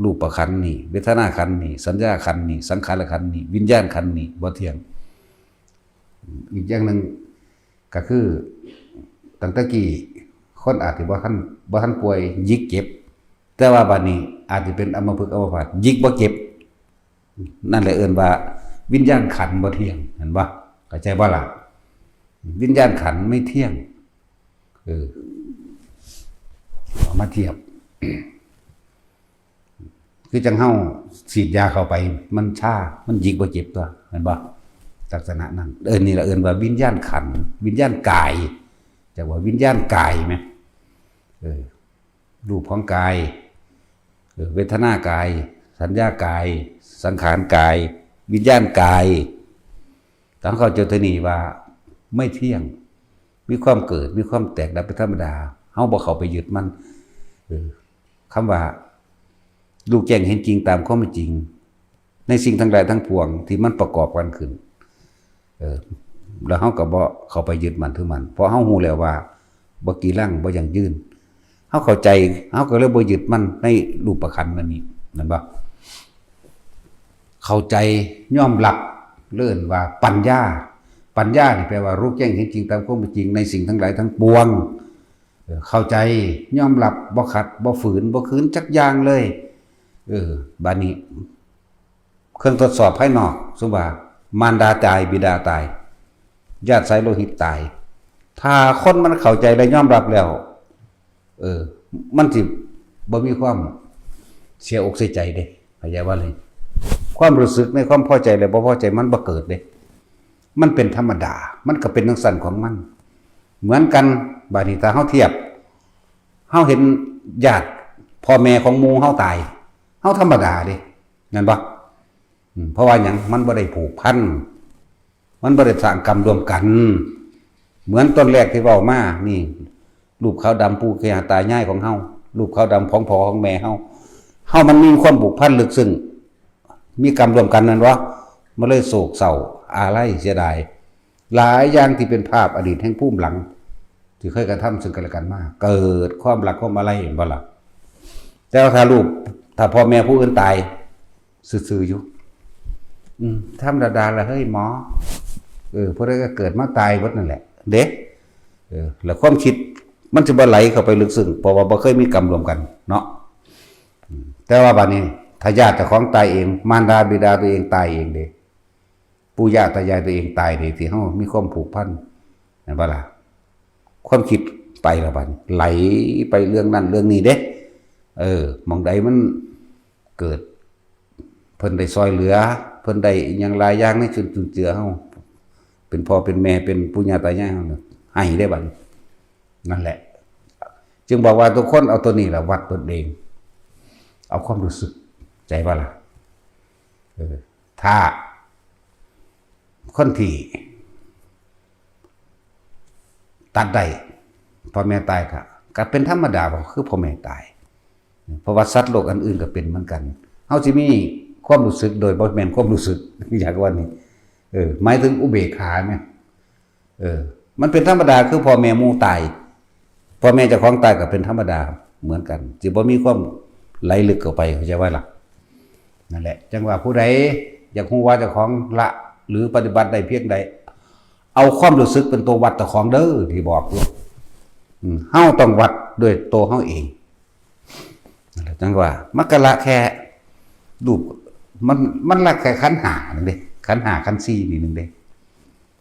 รูปขันธ์นี่ เวทนาขันธ์นี่ สัญญาขันธ์นี่ สังขารขันธ์นี่ วิญญาณขันธ์นี่บ่เที่ยง อีกอย่างหนึ่งก็คือ ตั้งแต่กี้คนอาจสิบ่ทัน บ่ทันป่วยหยิกเจ็บ แต่ว่าบัดนี้อาจสิเป็นอัมพฤกษ์อัมพาตหยิกบ่เจ็บ นั่นแหละเอิ้นว่าวิญญาณขันธ์บ่เที่ยง เห็นบ่ เข้าใจบ่ล่ะ วิญญาณขันธ์ไม่เที่ยง เออ เอามาเทียบ คือจั่งเฮาฉีดยาเข้าไป มันชา มันหยิกบ่เจ็บตั๊ว เห็นบ่ ลักษณะนั้น เออ นี่ล่ะเอิ้นว่าวิญญาณขันธ์ วิญญาณกาย จักว่าวิญญาณกายแหม เออ รูปของกาย เออ เวทนากาย สัญญากาย สังขารกาย วิญญาณกาย ต้องเข้าใจตัวนี้ว่าไม่เที่ยง มีความเกิด มีความแตกดับเป็นธรรมดา เฮาบ่เข้าไปยึดมัน เออ คำว่ารู้แจ้งเห็นจริงตามความเป็นจริง ในสิ่งทั้งหลายทั้งปวงที่มันประกอบกันขึ้น เออ แล้วเฮาก็บ่เข้าไปยึดมั่นถือมั่น เพราะเฮารู้แล้วว่าบ่จีรัง บ่ยั่งยืน เฮาเข้าใจ เฮาก็เลยบ่ยึดมั่นในรูปขันธ์อันนี้ แม่นบ่ เข้าใจ ยอมรับ เอิ้นว่าปัญญา ปัญญานี่แปลว่ารู้แจ้งเห็นจริงตามความเป็นจริงในสิ่งทั้งหลายทั้งปวง เออ เข้าใจ ยอมรับ บ่ขัด บ่ฝืน บ่ขืนจักอย่างเลย เออ บัดนี้ เครื่องทดสอบภายนอก สมมุติว่ามารดาตาย บิดาตาย ญาติสายโลหิตตาย ถ้าคนมันเข้าใจและยอมรับแล้ว เออ มันสิบ่มีความเสียอกเสียใจเด้ เข้าใจบ่เลย ความรู้สึกในความพอใจและบ่พอใจมันบ่เกิดเด้ มันเป็นธรรมดา มันก็เป็นจั่งซั้นของมัน เหมือนกัน บัดนี้ถ้าเฮาเทียบ เฮาเห็นญาติพ่อแม่ของหมู่เฮาตาย เฮาธรรมดาเด้ แม่นบ่ อืม เพราะว่าหยัง มันบ่ได้ผูกพัน มันบ่ได้สร้างกรรมร่วมกัน เหมือนต้นแรกที่เว้ามานี่ รูปขาวดำปู่ย่าตายายของเฮา รูปขาวดำของพ่อของแม่เฮา เฮามันมีความผูกพันลึกซึ้ง มีกรรมร่วมกันนั่นวะ มันเลยโศกเศร้า อาลัยเสียดาย หลายอย่างที่เป็นภาพอดีตแห่งภูมิหลัง ที่เคยกระทำซึ่งกันและกันมา เกิดความรักความอาลัย เห็นบ่ล่ะ แต่ว่าถ้าลูก ถ้าพ่อแม่ผู้อื่นตาย ซื่อๆอยู่ อืม ธรรมดาละเฮ้ยหมอ เออ ผู้ใดก็เกิดมาตายเบิดนั่นแหละ เด้ เออ แล้วความคิดมันสิบ่ไหลเข้าไปลึกซึ้ง เพราะว่าบ่เคยมีกรรมร่วมกันเนาะ อืม แต่ว่าบัดนี้ ถ้าญาติเจ้าของตายเอง มารดาบิดาตัวเองตายเองเด้ ปู่ย่าตายายตัวเองตายเด้ ที่เฮามีความผูกพัน แม่นบ่ล่ะ ความคิดไปละบัดนี้ ไหลไปเรื่องนั้นเรื่องนี้เด้ เออ หม่องใดมันเกิด เพิ่นได้ซ่อยเหลือ เพิ่นได้อิหยังหลายอย่างในจุนจุนเจือเฮา เป็นพ่อเป็นแม่ เป็นปู่ย่าตายายเฮาเนี่ย ให้ได้บัดนี้ นั่นแหละ จึงบอกว่าทุกคนเอาตัวนี้แหละวัดตนเอง เอาความรู้สึก ใจว่าล่ะ เออ ถ้า คนที่ ตัดได้ พ่อแม่ตายก็ ก็เป็นธรรมดา เพราะคือพ่อแม่ตาย เพราะว่าสัตว์โลกอันอื่นก็เป็นเหมือนกัน เฮาสิมีความรู้สึกโดยบ่แม่นความรู้สึก อยากว่านี่ เออ หมายถึงอุเบกขาเนี่ย เออ มันเป็นธรรมดา คือพ่อแม่หมู่ตาย พ่อแม่เจ้าของตายก็เป็นธรรมดาเหมือนกัน สิบ่มีความไหลลึกเข้าไป เข้าใจว่าล่ะ นั่นแหละ จั่งว่าผู้ใดอยากรู้ว่าเจ้าของละ หรือปฏิบัติได้เพียงใด เอาความรู้สึกเป็นตัววัดเจ้าของเด้อ ที่บอกอยู่ อืม เฮาต้องวัดด้วยตัวเฮาเอง นั่นแหละจังว่า มันก็ละแค่รูป มัน มันละแค่ขันธ์ห้านึงเด้ ขันธ์ห้า ขันธ์สี่นี่นึงเด้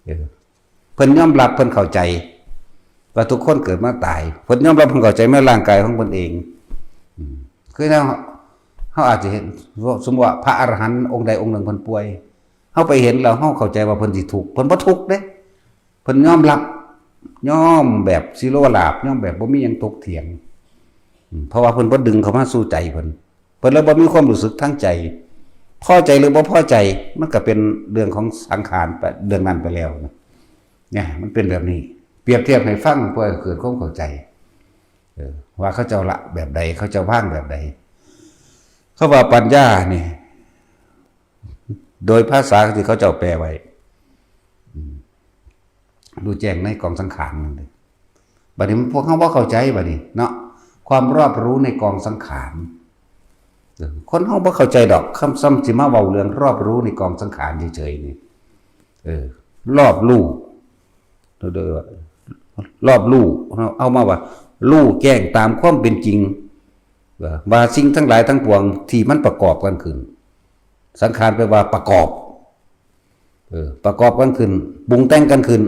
เออ เพิ่นยอมรับ เพิ่นเข้าใจ ว่าทุกคนเกิดมาตาย เพิ่นยอมรับ เพิ่นเข้าใจในร่างกายของเพิ่นเอง อืม คือเรา เราอาจจะเห็น สมมติว่าพระอรหันต์องค์ใดองค์หนึ่งเพิ่นป่วย เราไปเห็นแล้วเราเข้าใจว่าเพิ่นสิทุกข์ เพิ่นบ่ทุกข์เด้ เพิ่นยอมรับ ยอมแบบสิโลลาภ ยอมแบบบ่มีหยังถกเถียง อืม เพราะว่าเพิ่นบ่ดึงเข้ามาสู่ใจเพิ่น เพิ่นเลยบ่มีความรู้สึกทางใจ พอใจหรือบ่พอใจ มันก็เป็นเรื่องของสังขารไป เรื่องนั้นไปแล้วนะ เนี่ย มันเป็นแบบนี้ เปรียบเทียบให้ฟังเพื่อให้เกิดความเข้าใจ เออ ว่าเขาเจ้าละแบบใด เขาเจ้าวางแบบใด คำว่าปัญญานี่ โดยภาษาที่เขาเจ้าแปลไว้ อืม รู้แจ้งในกองสังขารนั่นเอง บัดนี้พวกเราบ่เข้าใจบัดนี้เนาะ ความรอบรู้ในกองสังขาร เออ คนเราบ่เข้าใจดอก คำซ้ำสิมาเว้าเรื่องรอบรู้ในกองสังขารเฉยๆนี่ เออ รอบรู้ โดยว่า รอบรู้ เอามาว่า รู้แจ้งตามความเป็นจริง เออ ว่าสิ่งทั้งหลายทั้งปวงที่มันประกอบกันขึ้น สังขารแปลว่าประกอบ เออ ประกอบกันขึ้น ปรุงแต่งกันขึ้น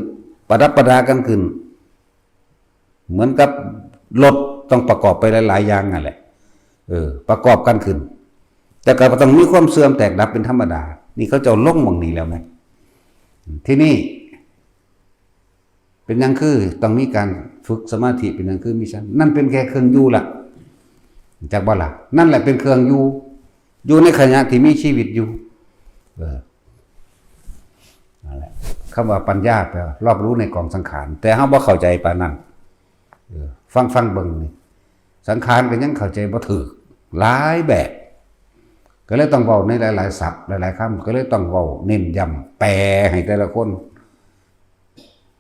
ประดับประดากันขึ้น เหมือนกับรถต้องประกอบไปหลายๆอย่างนั่นแหละ เออ ประกอบกันขึ้น แต่ก็ต้องมีความเสื่อมแตกดับเป็นธรรมดา นี่เขาเจ้าลงหม่องนี้แล้วไหม ทีนี้ เป็นหยังคือต้องมีการฝึกสมาธิ เป็นหยังคือมีฌาน นั่นเป็นแค่เครื่องอยู่ละ จักบ่ล่ะ นั่นแหละเป็นเครื่องอยู่ อยู่ในขณะที่มีชีวิตอยู่ เออ นั่นแหละ คำว่าปัญญาแปลว่ารอบรู้ในกองสังขาร แต่เราบ่เข้าใจปานนั้น เออ ฟัง ฟังเบิ่งนี่ สังขารก็ยังเข้าใจบ่ถูก หลายแบบ ก็เลยต้องเว้าในหลายๆศัพท์ หลายๆคำ ก็เลยต้องเว้าเน้นย้ำ แปลให้แต่ละคน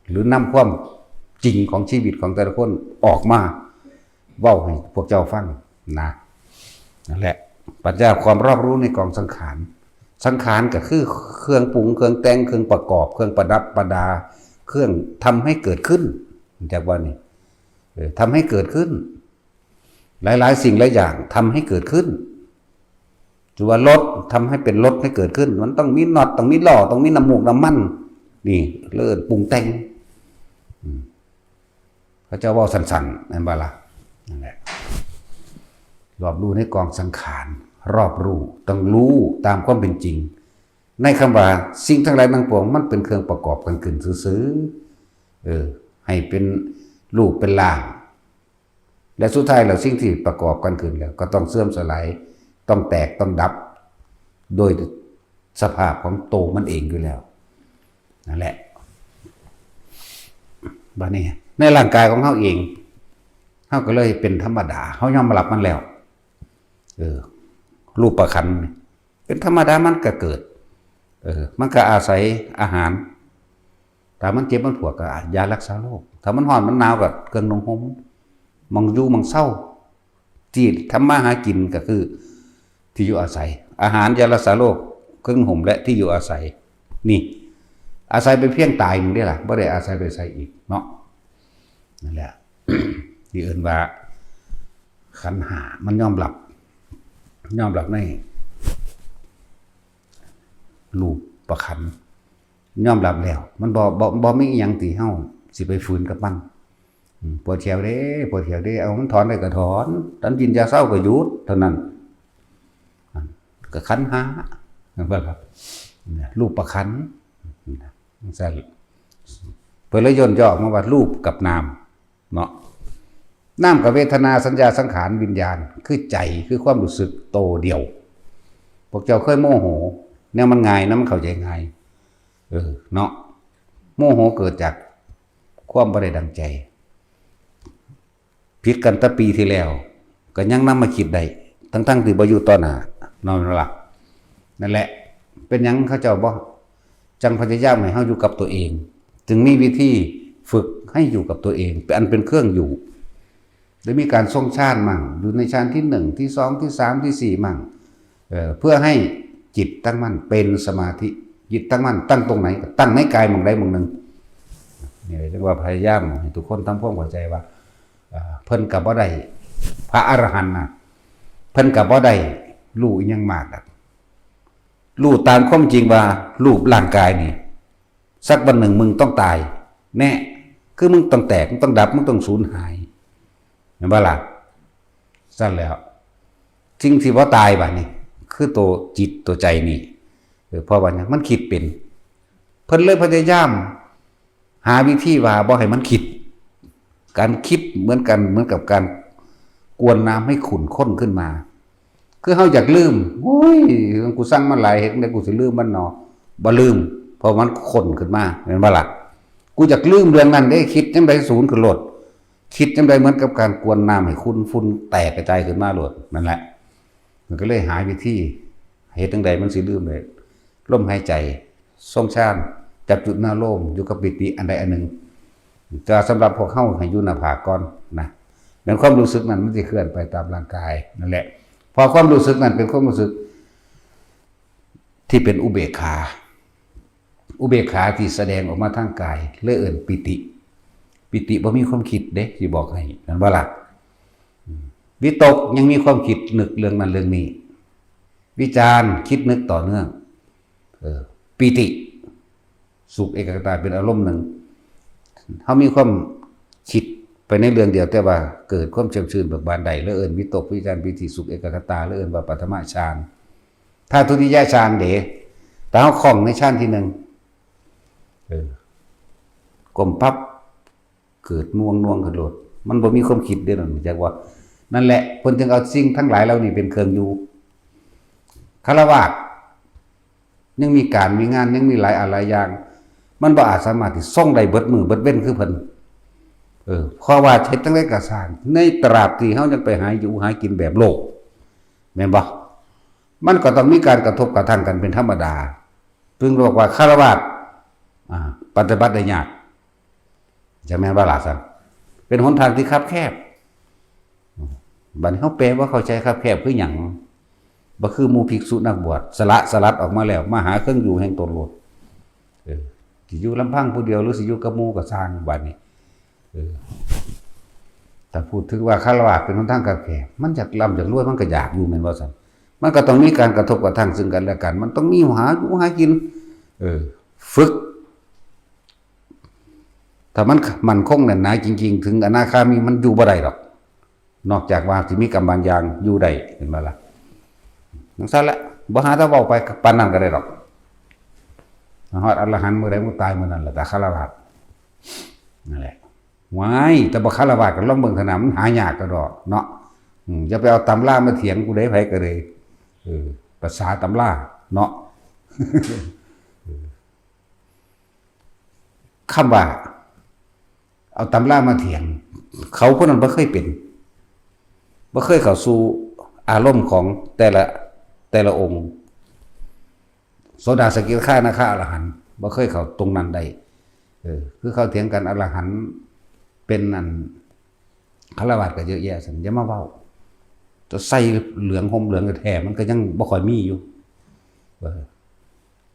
หรือนำความจริงของชีวิตของแต่ละคนออกมาเว้าให้พวกเจ้าฟังนะ นั่นแหละ ปัญญาความรอบรู้ในกองสังขาร สังขารก็คือเครื่องปรุง เครื่องแต่ง เครื่องประกอบ เครื่องประดับประดา เครื่องทำให้เกิดขึ้น จากว่านี่ เออ ทำให้เกิดขึ้น หลายๆสิ่งหลายอย่างทำให้เกิดขึ้น ถือว่ารถทำให้เป็นรถให้เกิดขึ้น มันต้องมีน็อต ต้องมีล้อ ต้องมีน้ำมูกน้ำมัน นี่เรื่องปรุงแต่ง อืม เขาเจ้าเว้าสั้นๆ แม่นบ่ล่ะ นั่นแหละ รอบรู้ในกองสังขาร รอบรู้ ต้องรู้ตามความเป็นจริง ในคำว่าสิ่งทั้งหลายทั้งปวง มันเป็นเครื่องประกอบกันขึ้นซื่อๆ เออ ให้เป็นรูปเป็นร่าง และสุดท้ายแล้วสิ่งที่ประกอบกันขึ้นแล้ว ก็ต้องเสื่อมสลาย ต้องแตก ต้องดับ โดยสภาพของโตมันเองอยู่แล้ว นั่นแหละ บัดนี้ ในร่างกายของเราเอง เราก็เลยเป็นธรรมดา เรายอมรับมันแล้ว เออ รูปขันธ์นี่ เป็นธรรมดามันก็เกิด เออ มันก็อาศัยอาหาร ถ้ามันเจ็บมันปวดก็ยารักษาโรค ถ้ามันร้อนมันหนาวก็เครื่องนุ่งห่ม หม่องอยู่หม่องเซา ที่ทำมาหากินก็คือที่อยู่อาศัย อาหาร ยารักษาโรค เครื่องนุ่งห่ม และที่อยู่อาศัย นี่ อาศัยไปเพียงตายหนึ่งได้ล่ะ บ่ได้อาศัยไปใส่อีกเนาะ นั่นแหละ ที่เอิ้นว่า ขันธ์ห้า มันยอมรับ ยอมรับใน รูปขันธ์ ยอมรับแล้ว มันบ่ บ่ บ่มีอิหยังที่เฮาสิไปฝืนกับมัน อืม ปวดแขวเด้ ปวดแขวเด้ เอามันถอนได้ก็ถอน ถอนกินยาเซาก็หยุด เท่านั้น อ่ะ ก็ขันธ์ห้า เห็นบ่ล่ะ เนี่ย รูปขันธ์ จั่งซั้น เพิ่นเลยย่นย่อออกมาว่ารูปกับนาม เนาะ นามกับเวทนา สัญญา สังขาร วิญญาณ คือใจ คือความรู้สึกโตเดียว พวกเจ้าเคยโมโห แนวมันง่ายนะ มันเข้าใจง่าย เออ เนาะ โมโหเกิดจากความบ่ได้ดังใจ ผิดกันแต่ปีที่แล้ว ก็ยังนำมาคิดได้ ทั้งๆที่บ่อยู่ต่อหน้า เนาะล่ะ นั่นแหละ เป็นหยังเขาเจ้าบ่ จั่งพยายามให้เฮาอยู่กับตัวเอง จึงมีวิธีฝึกให้อยู่กับตัวเอง เป็นอันเป็นเครื่องอยู่ ได้มีการทรงฌานมั่ง อยู่ในฌานที่หนึ่ง ที่สอง ที่สาม ที่สี่มั่ง เอ่อ เพื่อให้จิตตั้งมั่นเป็นสมาธิ จิตตั้งมั่นตั้งตรงไหน ก็ตั้งในกายหม่องใดหม่องหนึ่ง นี่เรียกว่าพยายามให้ทุกคนทำความเข้าใจว่า เอ่อเพิ่นก็บ่ได้ พระอรหันต์นะ เพิ่นก็บ่ได้รู้อิหยังมากดอก รู้ตามความจริงว่ารูปร่างกายนี่ สักวันหนึ่งมึงต้องตาย แน่ คือมึงต้องแตก มึงต้องดับ มึงต้องสูญหาย เห็นบ่ล่ะ ซั่นแล้ว สิ่งที่บ่ตายบัดนี้ คือตัวจิตตัวใจนี่ เออ เพราะว่าหยัง มันคิดเป็น เพิ่นเลยพยายาม หาวิธีว่าบ่ให้มันคิด การคิดเหมือนกัน เหมือนกับการกวนน้ำให้ขุ่นข้นขึ้นมา คือเฮาอยากลืม โอ้ย กูสั่งมาหลาย เฮ็ดจั่งใดกูสิลืมมันเนาะ บ่ลืม เพราะมันข้นขึ้นมา แม่นบ่ล่ะ กูอยากลืมเรื่องนั้นเด้ คิดจั่งใดสูญขึ้นโลด คิดจั่งใดเหมือนกับการกวนน้ำให้ขุ่น ฝุ่นแตกกระจายขึ้นมาโลด นั่นแหละ มันก็เลยหาวิธี เฮ็ดจั่งใดมันสิลืมได้ ลมหายใจ ทรงฌาน จับจุดนาโลม อยู่กับปีติอันใดอันหนึ่ง แต่สำหรับพวกเฮาให้อยู่หน้าผากก่อนนะ แม่นความรู้สึกนั้นมันสิเคลื่อนไปตามร่างกายนั่นแหละ เพราะความรู้สึกนั้นเป็นความรู้สึกที่เป็นอุเบกขา อุเบกขาที่แสดงออกมาทางกาย เลยเอิ้นปีติ ปีติบ่มีความคิดเด้ สิบอกให้ แม่นบ่ล่ะ อืม วิตกยังมีความคิดนึกเรื่องนั้นเรื่องนี้ วิจารณ์ คิดนึกต่อเนื่อง เออ ปีติ สุขเอกคตาเป็นอารมณ์หนึ่ง เฮามีความคิดไปในเรื่องเดียว แต่ว่าเกิดความแจ่มชื่นเบิกบานได้ แล้วเอิ้นวิตกวิจารณ์ปีติสุขเอกคตา แล้วเอิ้นว่าปฐมฌาน ถ้าทุติยฌานเด้ ถ้าเฮาคล่องในฌานที่หนึ่ง เออ ก้มปั๊บ เกิดน่วงน่วงขึ้นโลด มันบ่มีความคิดเด้ นั่นจักว่า นั่นแหละ เพิ่นจึงเอาสิ่งทั้งหลายเหล่านี้เป็นเครื่องอยู่ ฆราวาสถ์ยังมีการมีงาน ยังมีหลายอันหลายอย่าง มันบ่อาจสามารถที่ทรงได้เบิดมื้อเบิดเว็นคือเพิ่น เออ เพราะว่าเฮ็ดจั่งใดก็ซ่าง ในตราบที่เฮายังไปหาอยู่หากินแบบโลก แม่นบ่ มันก็ต้องมีการกระทบกระทั่งกันเป็นธรรมดา จึงบอกว่าฆราวาสถ์ อ่า ปฏิบัติได้ยาก จะแม่นบ่ล่ะซั่น เป็นหนทางที่คับแคบ บัดนี้เฮาแปลว่าเข้าใจคับแคบคือหยัง บ่คือหมู่ภิกษุนักบวช สละสลัดออกมาแล้ว มาหาเครื่องอยู่แห่งตนโลด เออ สิอยู่ลำพังผู้เดียวหรือสิอยู่กับหมู่ก็ซ่าง บัดนี้ เออ แต่พูดถึงว่าฆราวาสถ์เป็นหนทางคับแคบ มันอยากร่ำอยากรวย มันก็อยากอยู่ แม่นบ่ซั่น มันก็ต้องมีการกระทบกระทั่งซึ่งกันและกัน มันต้องมีหาอยู่หากิน เออ ฝึก ถ้ามันมั่นคงแน่นหนาจริงๆ ถึงอนาคามีมันอยู่บ่ได้ดอก นอกจากว่าสิมีกรรมบางอย่างอยู่ได้ เห็นบ่ล่ะ จั่งซั่นแหละ บ่หาแต่เว้าไปปานนั้นก็ได้ดอก ฮอดอรหันต์มื้อใด มื้อตายมื้อนั้นแหละ แต่ฆราวาสถ์ นั่นแหละ ว้าย แต่บ่ฆราวาสถ์ก็ลองเบิ่งเถาะนะ มันหายากกะดอกเนาะ อืม อย่าไปเอาตำรามาเถียงกูเด้ ไผก็เลย เออ ภาษาตำราเนาะ คำว่า เอาตำรามาเถียง เขาผู้นั้นบ่เคยเป็น บ่เคยเข้าสู่อารมณ์ของแต่ละ แต่ละองค์ โสดา สกิทาคา อนาคา อรหันต์ บ่เคยเข้าตรงนั้นได้ เออ คือเขาเถียงกัน อรหันต์เป็นอัน ฆราวาสถ์ก็เยอะแยะซั่น อย่ามาเว้า จะใส่เหลืองห่มเหลืองแท้ๆ มันก็ยังบ่ค่อยมีอยู่ เออ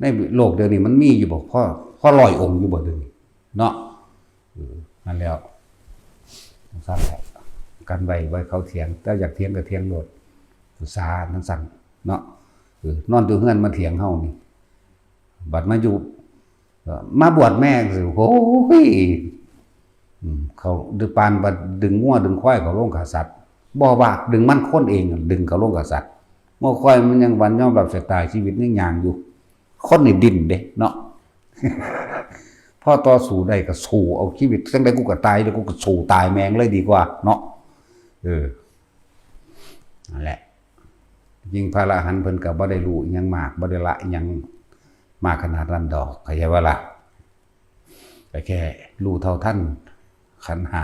ในโลกเดี๋ยวนี้มันมีอยู่บ่ พอ พอร้อยองค์อยู่บ่เดี๋ยวนี้ เนาะ เออ นั่นแล้ว จั่งซั่นแหละ กันไว้ ไว้เขาเถียง แต่อยากเถียงก็เถียงโลด ภาษาจั่งซั่นเนาะ เออ นอนอยู่เฮือนมาเถียงเฮานี่ บัดมาอยู่ เอ่อ มาบวชแม่งสิ โอ้ย อืม เขาดึงปานบัดดึงงัวดึงควายเขาลงฆ่าสัตว์ บ่ว่าดึงมันคนเองดึงเขาลงฆ่าสัตว์ งัวควายมันยังวันยอมรับชะตาชีวิตยังย่างอยู่ คนนี่ดิ้นเด้เนาะ พอต่อสู้ได้ก็สู้เอาชีวิต จั่งใดกูก็ตายเลย กูก็สู้ตายแม่งเลยดีกว่าเนาะ เออ นั่นแหละ ยิ่งพระอรหันต์เพิ่นก็บ่ได้รู้อิหยังมาก บ่ได้ละอิหยังมากขนาดนั้นดอก เข้าใจบ่ล่ะ ก็แค่รู้เท่าทันขันธ์ห้า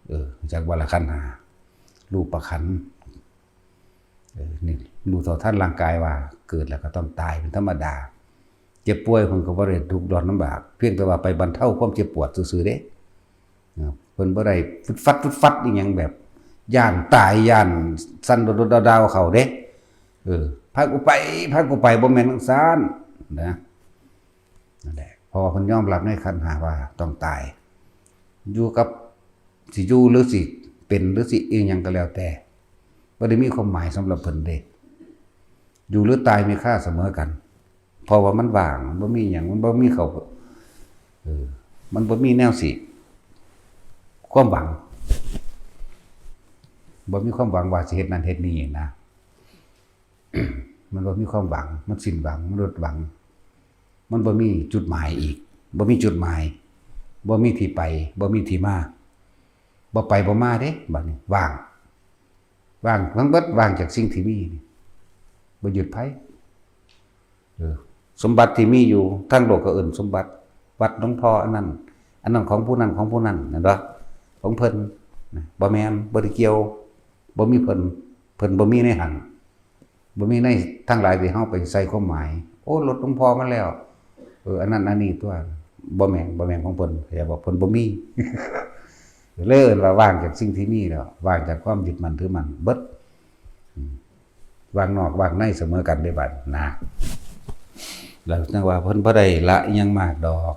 เออ จักว่าละขันธ์ห้า รูปขันธ์ เออ นี่รู้เท่าทันร่างกายว่าเกิดแล้วก็ต้องตายเป็นธรรมดา เจ็บป่วยเพิ่นก็บ่ได้ทุกข์ร้อนลำบาก เพียงแต่ว่าไปบรรเทาความเจ็บปวดซื่อๆเด้ นะ เพิ่นบ่ได้ฟึดฟัดฟึดฟัดอีหยังแบบ ย้านตาย ย้านสั่นโดดๆดาวๆเข้าเด้ เออ พากูไป พากูไป บ่แม่นจั่งซั้นนะ นั่นแหละ เพราะว่าเพิ่นยอมรับในขันธ์ห้าว่าต้องตาย อยู่กับ สิอยู่หรือสิเป็นหรือสิอีหยังก็แล้วแต่ บ่ได้มีความหมายสำหรับเพิ่นเด้ อยู่หรือตายมีค่าเสมอกัน เพราะว่ามันว่าง มันบ่มีหยัง มันบ่มีเขา เออ มันบ่มีแนวสิ ความหวัง บ่มีความหวังว่าสิเฮ็ดนั่นเฮ็ดนี่นะ มันบ่มีความหวัง มันสิ้นหวัง มันหมดหวัง มันบ่มีจุดหมายอีก บ่มีจุดหมาย บ่มีที่ไป บ่มีที่มา บ่ไปบ่มาเด้ บัดนี้ ว่าง ว่างทั้งเบิด ว่างจากสิ่งที่มีนี่ บ่ยึดไผ เออ สมบัติที่มีอยู่ทางโลกก็เอิ้นสมบัติ วัดหลวงพ่ออันนั้น อันนั้นของผู้นั้น ของผู้นั้น แม่นบ่ ของเพิ่น นะ บ่แม่น บ่ได้เกี่ยว บ่มีเพิ่น เพิ่นบ่มีในหั้น บ่มีในทั้งหลายที่เฮาไปใส่ความหมาย โอ้ รถหลวงพ่อมาแล้ว เออ อันนั้นอันนี้ตัว บ่แม่น บ่แม่นของเพิ่น เข้าใจบ่ เพิ่นบ่มี เลยเอิ้นว่าว่างจากสิ่งที่มีแล้ว ว่างจากความยึดมั่นถือมั่นเบิด อืม ว่างนอกว่างในเสมอกันเด้บัดนะ แล้วจั่งว่าเพิ่นบ่ได้ละอิหยังมากดอก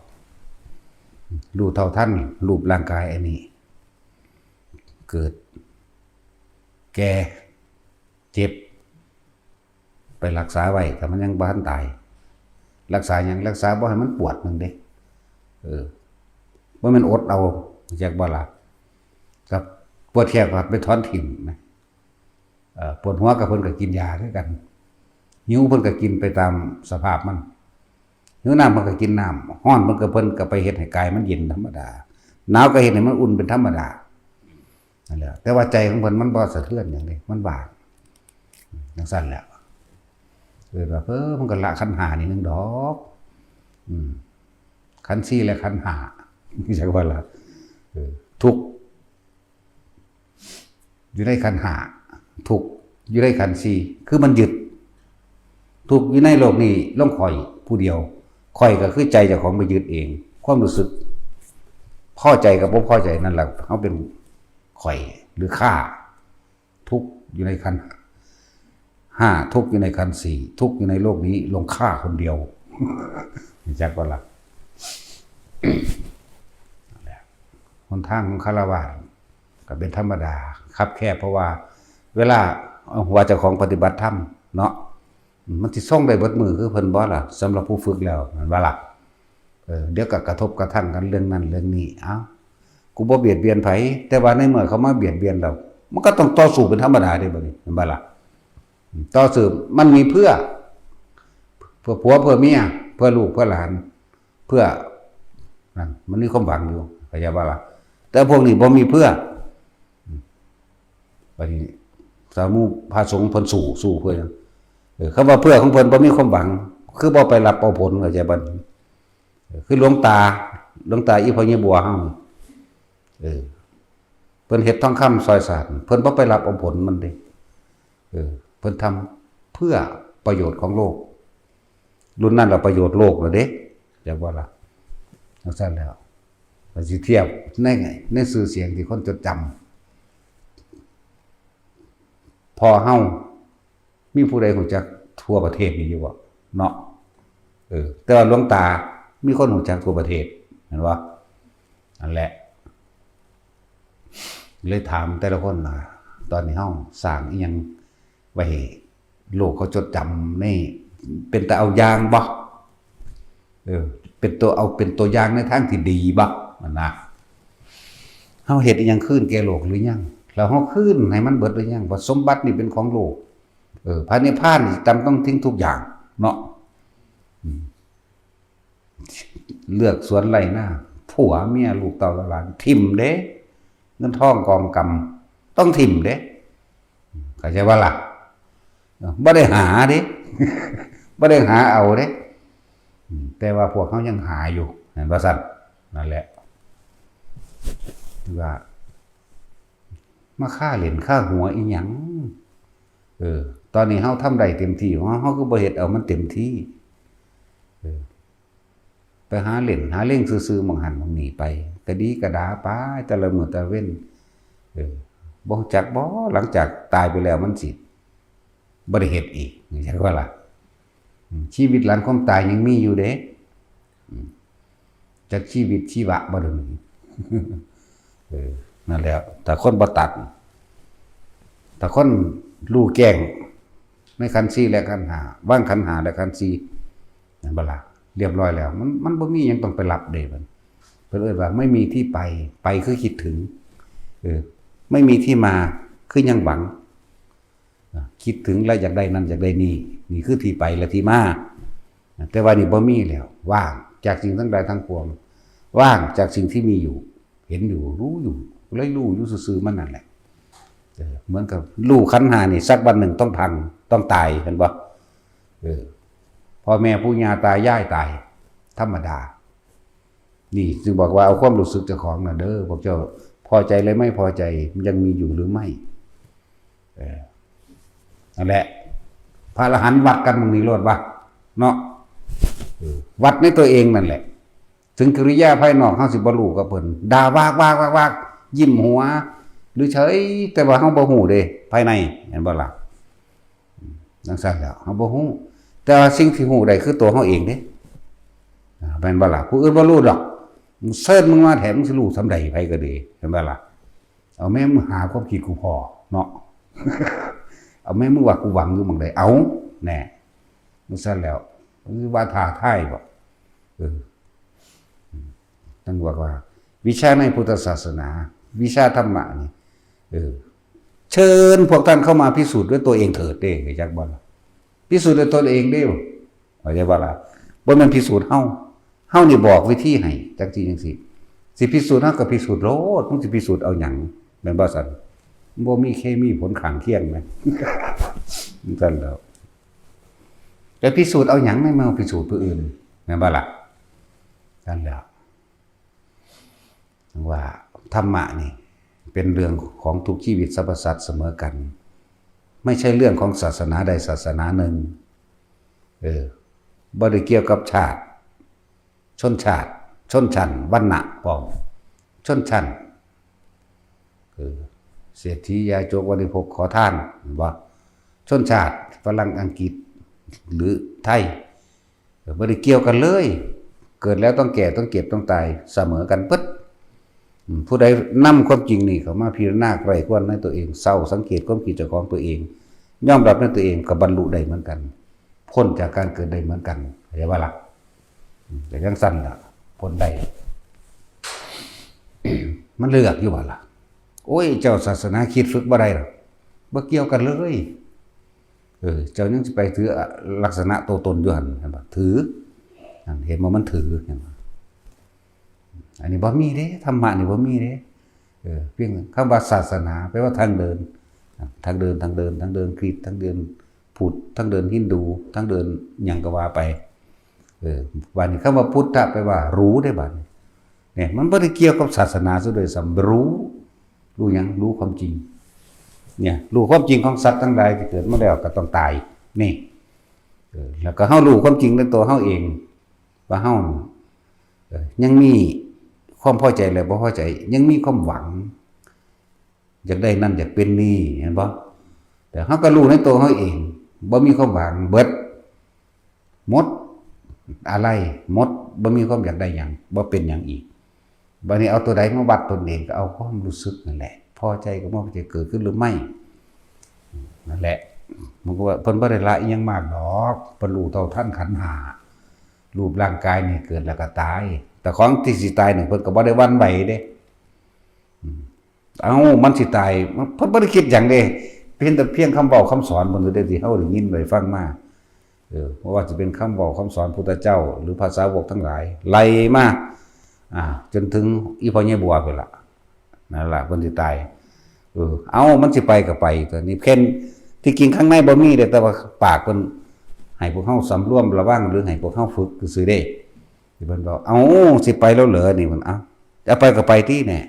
รู้เท่าทันรูปร่างกายอันนี้ เกิด แก่ เจ็บ ไปรักษาไว้ ถ้ามันยังบ่ทันตาย รักษาหยัง รักษาบ่ให้มันปวดนั่นเด้ เออ บ่แม่นอดเอา จักบ่ล่ะ กับปวดแข้งก็ไปถอนถิ่มนะ เอ่อ ปวดหัวก็เพิ่นก็กินยาคือกัน หิวเพิ่นก็กินไปตามสภาพมัน หิวน้ำเพิ่นก็กินน้ำ ร้อนเพิ่นก็ เพิ่นก็ไปเฮ็ดให้กายมันเย็นธรรมดา หนาวก็เฮ็ดให้มันอุ่นเป็นธรรมดา นั่นแหละ แต่ว่าใจของเพิ่นมันบ่สะเทือนหยังเด้ มันว่าง จั่งซั้นแหละ เอิ้นว่า เออ มันก็ละขันธ์ห้านี่หนึ่งดอก อืม ขันธ์สี่และขันธ์ห้า จักว่าละ เออ ทุกข์ อยู่ในขันธ์ห้า ทุกข์อยู่ในขันธ์สี่ คือมันยึด ทุกข์อยู่ในโลกนี้ลงข้อยผู้เดียว ข้อยก็คือใจเจ้าของไปยึดเอง ความรู้สึก พอใจกับบ่พอใจนั่นแหละ เฮาเป็นข้อยหรือข้า ทุกข์อยู่ในขันธ์ห้า ทุกข์อยู่ในขันธ์สี่ ทุกข์อยู่ในโลกนี้ลงข้าคนเดียว จักบ่ล่ะ หนทางของฆราวาสก็เป็นธรรมดา คับแคบ เพราะว่าเวลา เอ่อ ว่าเจ้าของปฏิบัติธรรมเนาะ มันสิส่งได้เบิดมื้อคือเพิ่นบ่ล่ะ สำหรับผู้ฝึกแล้ว แม่นบ่ล่ะ เออ เดี๋ยวก็กระทบกระทั่งกันเรื่องนั้นเรื่องนี้ เอ้า กูบ่เบียดเบียนไผ แต่ว่าในเมื่อเขามาเบียดเบียนเรา มันก็ต้องต่อสู้เป็นธรรมดาเด้บัดนี้ แม่นบ่ล่ะ ต่อสู้มันมีเพื่อ เพื่อผัว เพื่อเมีย เพื่อลูก เพื่อหลาน เพื่อ นั่น มันมีความหวังอยู่ เข้าใจบ่ล่ะ แต่พวกนี้บ่มีเพื่อ บัดนี้ สามูพระสงฆ์เพิ่นสู้ สู้เพื่อหยัง เออ คำว่าเพื่อของเพิ่นบ่มีความหวัง คือบ่ไปรับเอาผล เข้าใจบ่ เออ คือหลวงตา หลวงตาอีพ่อใหญ่บัวเฮา เออ เพิ่นเฮ็ดทองคำซอยสาด เพิ่นบ่ไปรับเอาผลมันเด้ เออ เพิ่นทำเพื่อประโยชน์ของโลก รุ่นนั้นละประโยชน์โลกแล้วเด้ จักบ่ล่ะ จั่งซั้นแล้ว ก็สิเทียบใน ในชื่อเสียงที่คนจดจำ พ่อเฮา มีผู้ใดรู้จักทั่วประเทศนี้อยู่บ่ เนาะ เออ แต่ว่าหลวงตา มีคนรู้จักทั่วประเทศ แม่นบ่ นั่นแหละ เลยถามแต่ละคนว่า ตอนนี้เฮาสร้างอิหยังไว้ให้โลกเขาจดจำ นี่เป็นตาเอาอย่างบ่ เออ เป็นตัว เอาเป็นตัวอย่างในทางที่ดีบ่ นั่นนะ เฮาเฮ็ดอิหยังคืนแก่โลกหรือยัง แล้วเฮาคืนให้มันเบิดหรือยัง ว่าสมบัตินี่เป็นของโลก เออ พระนิพพานนี่จำต้องทิ้งทุกอย่าง เนาะ อืม เลือกสวนไร่นา ผัวเมียลูกเต้าหลาน ถิ่มเด้ เงินทองกองกำ ต้องถิ่มเด้ เข้าใจบ่ล่ะ บ่ได้หาเด้ บ่ได้หาเอาเด้ อืม แต่ว่าพวกเขายังหาอยู่ แม่นบ่ซั้น นั่นแหละ ว่า มาฆ่าเล่นฆ่าหัวอีหยัง เออ ตอนนี้เฮาทำได้เต็มที่ของเฮา เฮาคือบ่เฮ็ดเอามันเต็มที่ เออ ไปหาเล่นหาเล่งซื่อๆ หม่องหั้นหม่องนี่ไป กะดีกะดาไป แต่ละมื้อแต่ละเว็น เออ บ่รู้จักบ่ หลังจากตายไปแล้วมันสิบ่ได้เฮ็ดอีก จักว่าล่ะ อืม ชีวิตหลังความตายยังมีอยู่เด้ อืม จักชีวิตชีวะบ่เดี๋ยวนี้ เออ นั่นแหละ ถ้าคนบ่ตัด ถ้าคนรู้แจ้งในขันธ์สี่และขันธ์ห้า วางขันธ์ห้าและขันธ์สี่ นั่นบ่ล่ะ เรียบร้อยแล้ว มัน มันบ่มีหยังต้องไปรับเด้ มัน เพิ่นเอิ้นว่าไม่มีที่ไป ไปคือคิดถึง เออ ไม่มีที่มา คือยังหวัง อ่ะ คิดถึงและอยากได้นั่นอยากได้นี่ นี่คือที่ไปและที่มา แต่ว่านี่บ่มีแล้ว ว่างจากสิ่งทั้งหลายทั้งปวง ว่างจากสิ่งที่มีอยู่ เห็นอยู่ รู้อยู่ เลยรู้อยู่ซื่อๆ มันนั่นแหละ เออ เหมือนกับรู้ขันธ์ห้านี่ สักวันหนึ่งต้องพัง ต้องตาย เห็นบ่ เออ พ่อแม่ปู่ย่าตายายตาย ธรรมดา นี่จึงบอกว่าเอาความรู้สึกเจ้าของน่ะเด้อ พวกเจ้าพอใจหรือไม่พอใจ มันยังมีอยู่หรือไม่ เออ นั่นแหละ พระอรหันต์วัดกันหม่องนี้โลดวะ เนาะ เออ วัดในตัวเองนั่นแหละ ถึงกิริยาภายนอกเฮาสิบ่รู้กับเพิ่น ด่าวากวากวากวาก ยิ้มหัว หรือเฉย แต่ว่าเฮาบ่รู้เด้ ภายใน เห็นบ่ล่ะ จั่งซั้นแหล้ว เฮาบ่รู้ แต่ว่าสิ่งที่รู้ได้คือตัวเฮาเองเด้ อ่า แม่นบ่ล่ะ ผู้อื่นบ่รู้ดอก มึงเชิญมึงมาแท้ มึงสิรู้ส่ำใด ไผก็ดี เห็นบ่ล่ะ เอาแม่มึงหาความคิดกูพ้อเนาะ เอาแม่มึงว่ากูหวังอยู่หม่องใด เอา แน่ จั่งซั้นแหล้ว มึงว่าท้าทายบ่ เออ ท่านบอกว่า วิชาในพุทธศาสนา วิชาธรรมะนี่ เออ เชิญพวกท่านเข้ามาพิสูจน์ด้วยตัวเองเถิดเด้ จักบ่ล่ะ พิสูจน์ด้วยตนเองเด้ เข้าใจบ่ล่ะ บ่แม่นพิสูจน์เฮา เฮานี่บอกวิธีให้ จังซี่จังซี่ สิพิสูจน์เฮาก็พิสูจน์โลด มึงสิพิสูจน์เอาหยัง แม่นบ่ซั่น บ่มีเคมีผลข้างเคียงนะ ซั่นแหล้ว แต่พิสูจน์เอาหยัง ในเมื่อพิสูจน์ผู้อื่น แม่นบ่ล่ะ ซั่นแหล้ว ว่าธรรมะนี่เป็นเรื่องของทุกชีวิตสรรพสัตว์เสมอกัน ไม่ใช่เรื่องของศาสนาใดศาสนาหนึ่ง เออ บ่ได้เกี่ยวกับชาติ ชนชาติ ชนชั้น วรรณะ พร้อม ชนชั้น คือเศรษฐียาจก บริโภคขอทาน เห็นบ่ ชนชาติฝรั่ง อังกฤษ หรือไทย บ่ได้เกี่ยวกันเลย เกิดแล้วต้องแก่ ต้องเจ็บ ต้องตาย เสมอกันเบิด อืม ผู้ใดนำความจริงนี่เข้ามาพิจารณาใคร่ครวญในตัวเอง เศร้าสังเกตความคิดเจ้าของตัวเอง ยอมรับในตัวเอง ก็บรรลุได้เหมือนกัน พ้นจากการเกิดได้เหมือนกัน เข้าใจบ่ล่ะ อืม แต่จั่งซั้นล่ะ พ้นได้ มันเลือกอยู่บ่ล่ะ โอ้ย เจ้าศาสนาคริสต์ฝึกบ่ได้หรอก บ่เกี่ยวกันเลย เออ เจ้ายังสิไปถือลักษณะตัวตนอยู่หั่น เห็นบ่ ถือ นั่น เห็นบ่ มันถือ เห็นบ่ อันนี้บ่มีเด้ ธรรมะนี่บ่มีเด้ เออ เพียงคำว่าศาสนา แปลว่าทางเดิน ทางเดิน ทางเดิน ทางเดินคริสต์ ทางเดินพุทธ ทางเดินฮินดู ทางเดินหยังก็ว่าไป เออ บัดนี้คำว่าพุทธะแปลว่ารู้เด้บัดนี้ เนี่ย มันบ่ได้เกี่ยวกับศาสนาซะด้วยซ้ำ รู้ รู้หยัง รู้ความจริง เนี่ย รู้ความจริงของสัตว์ทั้งหลายที่เกิดมาแล้วก็ต้องตาย นี่ เออ แล้วก็เฮารู้ความจริงในตัวเฮาเอง ว่าเฮา เออ ยังมีความพอใจและบ่พอใจ ยังมีความหวัง อยากได้นั่นอยากเป็นนี่ เห็นบ่ แต่เฮาก็รู้ในตัวเฮาเอง บ่มีความหวัง เบิด หมด อะไร หมด บ่มีความอยากได้หยัง บ่เป็นหยังอีก บัดนี้เอาตัวใดมาวัดตนเอง ก็เอาความรู้สึกนั่นแหละ พอใจกับบ่พอใจเกิดขึ้นหรือไม่ นั่นแหละ มันก็ว่าเพิ่นบ่ได้ละอิหยังมากดอก เพิ่นรู้เท่าทันขันธ์ห้า รูปร่างกายนี่เกิดแล้วก็ตาย แต่ของที่สิตายนี่เพิ่นก็บ่ได้หวั่นไหวเด้ อืม เอ้า มันสิตาย มัน เพิ่นบ่ได้คิดหยังเด้ เพียงแต่เพียงคำเว้าคำสอนเพิ่นเด้ ที่เฮาได้ยินได้ฟังมา เออ บ่ว่าสิเป็นคำเว้าคำสอนพุทธเจ้า หรือพระสาวกทั้งหลาย ไล่มา อ่า จนถึงอีพ่อใหญ่บัวพู้นล่ะ นั่นล่ะ เพิ่นสิตาย เออ เอ้า มันสิไปก็ไป ตัวนี้เพิ่น ที่จริงข้างในบ่มีเด้ แต่ว่าปากเพิ่นให้พวกเฮาสำรวมระวัง หรือให้พวกเฮาฝึกซื่อๆเด้ ที่เพิ่นบอก เอ้า สิไปแล้วเหรอ นี่มัน เอ้า จะไปก็ไปติแหน่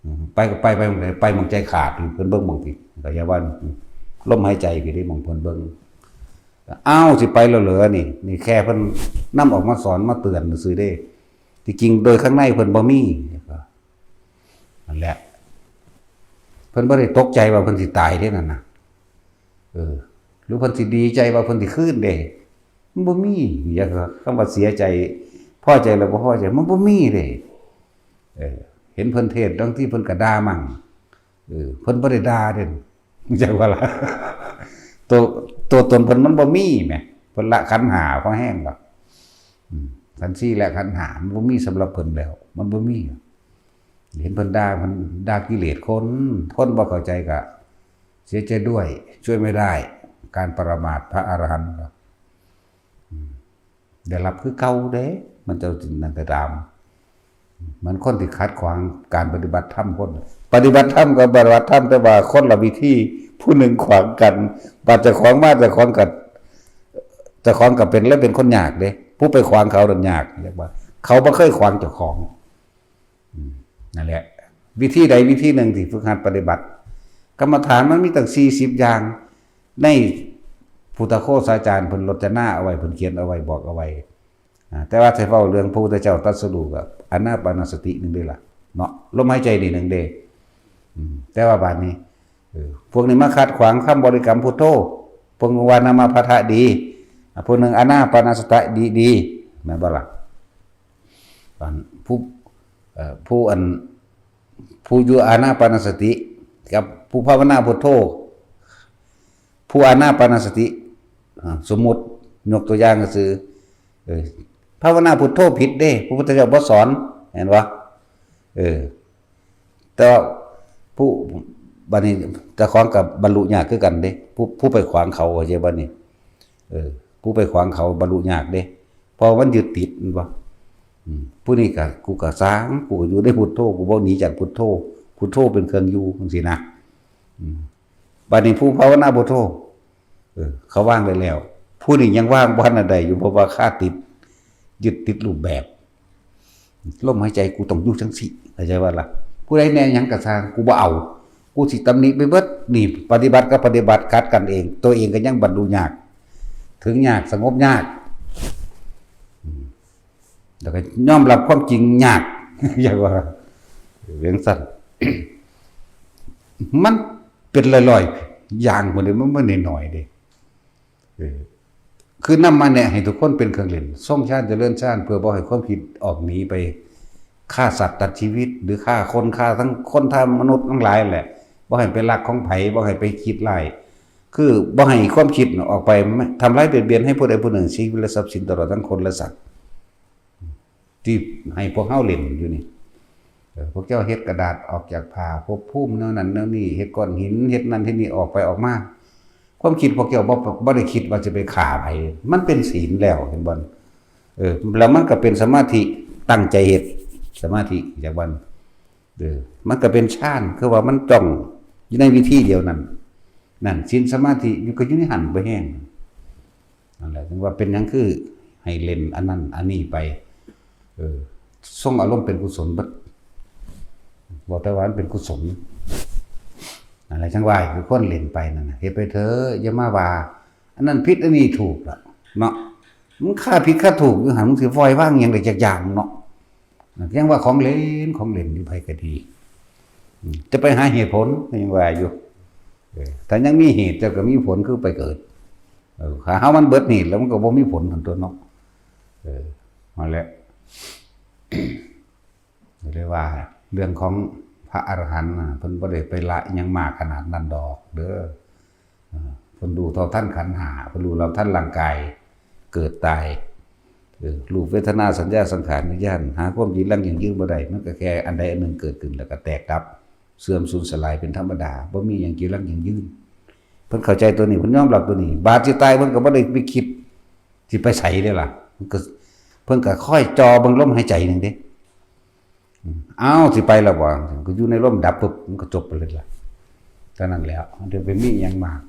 อืม ไปก็ไป ไปหม่องใด ไปหม่องใจขาด เพิ่นเบิ่งหม่องผิด ก็อย่าว่า ลมหายใจพี้เด้ หม่องเพิ่นเบิ่ง อ้าว สิไปแล้วเหรอนี่ นี่แค่เพิ่นนำออกมาสอนมาเตือนซื่อเด้ ที่จริงโดยข้างในเพิ่นบ่มี นั่นแหละ เพิ่นบ่ได้ตกใจว่าเพิ่นสิตายเด้นั่นน่ะ เออ หรือเพิ่นสิดีใจว่าเพิ่นสิคืนเด้ มันบ่มี อย่างคำว่าเสียใจ พอใจแล้วบ่พอใจ มันบ่มีเด้ เออ เห็นเพิ่นเทศน์ บางทีเพิ่นก็ด่ามั่ง เออ เพิ่นบ่ได้ด่าเด้ จักว่าล่ะ ตัว ตัวตนเพิ่นมันบ่มีแหม เพิ่นละขันธ์ห้าพอแฮงดอก อืม ขันธ์สี่และขันธ์ห้ามันบ่มีสำหรับเพิ่นแล้ว มันบ่มี เห็นเพิ่นด่า เพิ่นด่ากิเลสคน คนบ่เข้าใจก็เสียใจด้วย ช่วยไม่ได้ การประมาทพระอรหันต์ อืม ได้รับคือเก่าเด้ มันเจ้าสินั่นก็ตาม มันคนที่ขัดขวางการปฏิบัติธรรมคน ปฏิบัติธรรมกับปฏิบัติธรรม แต่ว่าคนละวิธี ผู้หนึ่งขวางกัน บาดเจ้าของมา เจ้าของกับ เจ้าของก็เป็น แล้วเป็นคนยากเด้ ผู้ไปขวางเขานั่นยาก เรียกว่า เขาบ่เคยขวางเจ้าของ อืม นั่นแหละ วิธีใดวิธีหนึ่งที่ฝึกหัดปฏิบัติ กรรมฐานมันมีตั้งสี่สิบอย่าง ในพุทธโฆษาจารย์เพิ่นรจนาเอาไว้ เพิ่นเขียนเอาไว้ บอกเอาไว้ อ่า แต่ว่าถ้าเว้าเรื่องพระพุทธเจ้าตรัสรู้ก็อานาปานสติหนึ่งเด้ล่ะ เนาะ ลมหายใจนี่หนึ่งเด้ อืม แต่ว่าบาดนี้ เออ พวกนี้มาขัดขวางคำบริกรรมพุทโธ พวกนึงว่านามพัทธะดี อ่ะ พวกนึงอานาปานสติดี ดี แม่นบ่ล่ะ? อันผู้ เอ่อ ผู้อัน ผู้อยู่อานาปานสติ กับผู้ภาวนาพุทโธ ผู้อานาปานสติ อ่า สมมุติยกตัวอย่างก็คือ เออ ภาวนาพุทโธผิดเด้ พระพุทธเจ้าบ่สอน เห็นบ่? เออ แต่ว่าผู้ บัดนี้เจ้าของก็บรรลุยากคือกันเด้ ผู้ ผู้ไปขวางเขา เข้าใจบ่นี่? เออ ผู้ไปขวางเขาบรรลุยากเด้ เพราะมันยึดติด แม่นบ่? อืม ผู้นี้ก็ กูก็ซ่าง กูก็อยู่ในพุทโธ กูบ่หนีจากพุทโธ พุทโธเป็นเครื่องอยู่ จั่งซี้นะ อืม บัดนี้ผู้ภาวนาพุทโธ เออ เขาวางได้แล้ว ผู้นี้ยังวางบ่ทันได้อยู่ เพราะว่าคาติด ยึดติดรูปแบบ ลมหายใจกูต้องอยู่จั่งซี้ เข้าใจบ่ล่ะ? ผู้ใดแนะหยังก็ซ่าง กูบ่เอา กูสิตำหนิไปเบิด นี่ปฏิบัติกับปฏิบัติขัดกันเอง ตัวเองก็ยังบรรลุยาก ถึงยาก สงบยาก อืม แล้วก็ยอมรับความจริงยาก อยากว่า เป็นซั่น มันเป็นร้อยๆ อย่างพุ้นเด้ มันบ่น้อยๆ เด้ เออ คือนำมาแนะให้ทุกคนเป็นเครื่องเล่น ทรงฌานเจริญฌาน เพื่อบ่ให้ความคิดออกหนีไปฆ่าสัตว์ตัดชีวิต หรือฆ่าคน ฆ่าทั้งคนทั้งมนุษย์ทั้งหลายแหละ บ่ให้ไปลักของไผ บ่ให้ไปคิดร้าย คือบ่ให้ความคิดน่ะออกไปทำร้ายเบียดเบียนให้ผู้ใดผู้หนึ่ง ชีวิตและทรัพย์สินตลอดทั้งคนและสัตว์ ที่ให้พวกเฮาเล่นอยู่นี่ เออ พวกเจ้าเฮ็ดกระดาษออกจากผ้า ภพภูมิแนวนั้นแนวนี้ เฮ็ดก้อนหิน เฮ็ดนั่นเฮ็ดนี่ออกไปออกมา ความคิดพวกเจ้าบ่ บ่ได้คิดว่าจะไปฆ่าไผ มันเป็นศีลแล้ว เห็นบ่? เออ แล้วมันก็เป็นสมาธิ ตั้งใจเฮ็ด สมาธิจากวัน เออ มันก็เป็นฌาน คือว่ามันจ้องอยู่ในวิธีเดียวนั้น นั่น ศีลสมาธิอยู่ ก็อยู่ในหั่นบ่แห้ง นั่นแหละ ถึงว่าเป็นหยังคือให้เล่นอันนั้นอันนี้ไป เออ ทรงอารมณ์เป็นกุศลเบิด บอกแต่ว่ามันเป็นกุศล นั่นแหละ จั่งว่าคือคนเล่นไปนั่นน่ะ เฮ็ดไปเถอะ อย่ามาว่า อันนั้นผิด อันนี้ถูกล่ะ เนาะ มึงฆ่าผิดฆ่าถูกอยู่หั่น มึงสิวอยวางหยังได้จักอย่างเนาะ ยังว่าของเล่น ของเล่นอยู่ไผก็ดี อืม จะไปหาเหตุผล ยังว่าอยู่ เออ ถ้ายังมีเหตุ เจ้าก็มีผล คือไปเกิด เออ ถ้าเฮามันเบิดเหตุแล้ว มันก็บ่มีผลนั่นตัวเนาะ เออ นั่นแหละ เรียกว่าเรื่องของพระอรหันต์น่ะ เพิ่นบ่ได้ไปละอิหยังมากขนาดนั้นดอกเด้อ อ่า เพิ่นรู้เท่าทันขันธ์ห้า เพิ่นรู้เท่าทันร่างกายเกิดตาย เออ รูป เวทนา สัญญา สังขาร วิญญาณ หาความจีรังยั่งยืนบ่ได้ มันก็แค่อันใดอันหนึ่งเกิดขึ้นแล้วก็แตกดับ เสื่อมสูญสลายเป็นธรรมดา บ่มีหยังจีรังยั่งยืน เพิ่นเข้าใจตัวนี้ เพิ่นยอมรับตัวนี้ บาดสิตายเพิ่นก็บ่ได้ไปคิดสิไปไสเด้ล่ะ เพิ่นก็ เพิ่นก็คอยจ่อเบิ่งลมหายใจหนึ่งเด้ อืม อ้าว สิไปแล้วบ่ ก็อยู่ในลมดับปุ๊บ มันก็จบไปเลยล่ะ เท่านั้นแหละ มันจะไปมีหยังมาก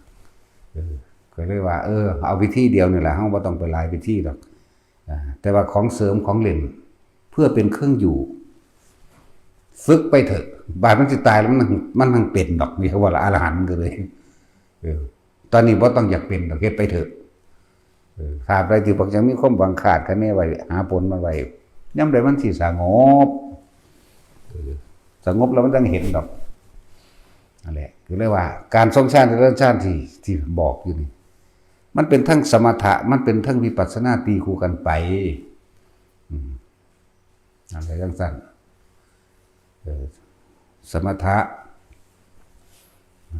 เออ ก็เลยว่า เออ เอาวิธีเดียวนี่แหละ เฮาบ่ต้องไปหลายวิธีดอก อ่า แต่ว่าของเสริมของเล่น เพื่อเป็นเครื่องอยู่ ฝึกไปเถอะ บาดมันสิตายแล้วมัน มันหังเป็นดอก นี่เขาว่าละอรหันต์ก็เลย เออ ตอนนี้บ่ต้องอยากเป็นดอก เฮ็ดไปเถอะ เออ ตราบใดที่พวกยังมีความหวังคาดคะเนไว้ หาผลมันไว้ ยามใดมันสิสงบ เออ สงบแล้วมันจั่งเห็นดอก นั่นแหละ คือเรียกว่าการทรงฌานเจริญฌานที่ ที่บอกอยู่นี่ มันเป็นทั้งสมถะ มันเป็นทั้งวิปัสสนาตีคู่กันไป อืม นั่นแหละจั่งซั่น สมถะ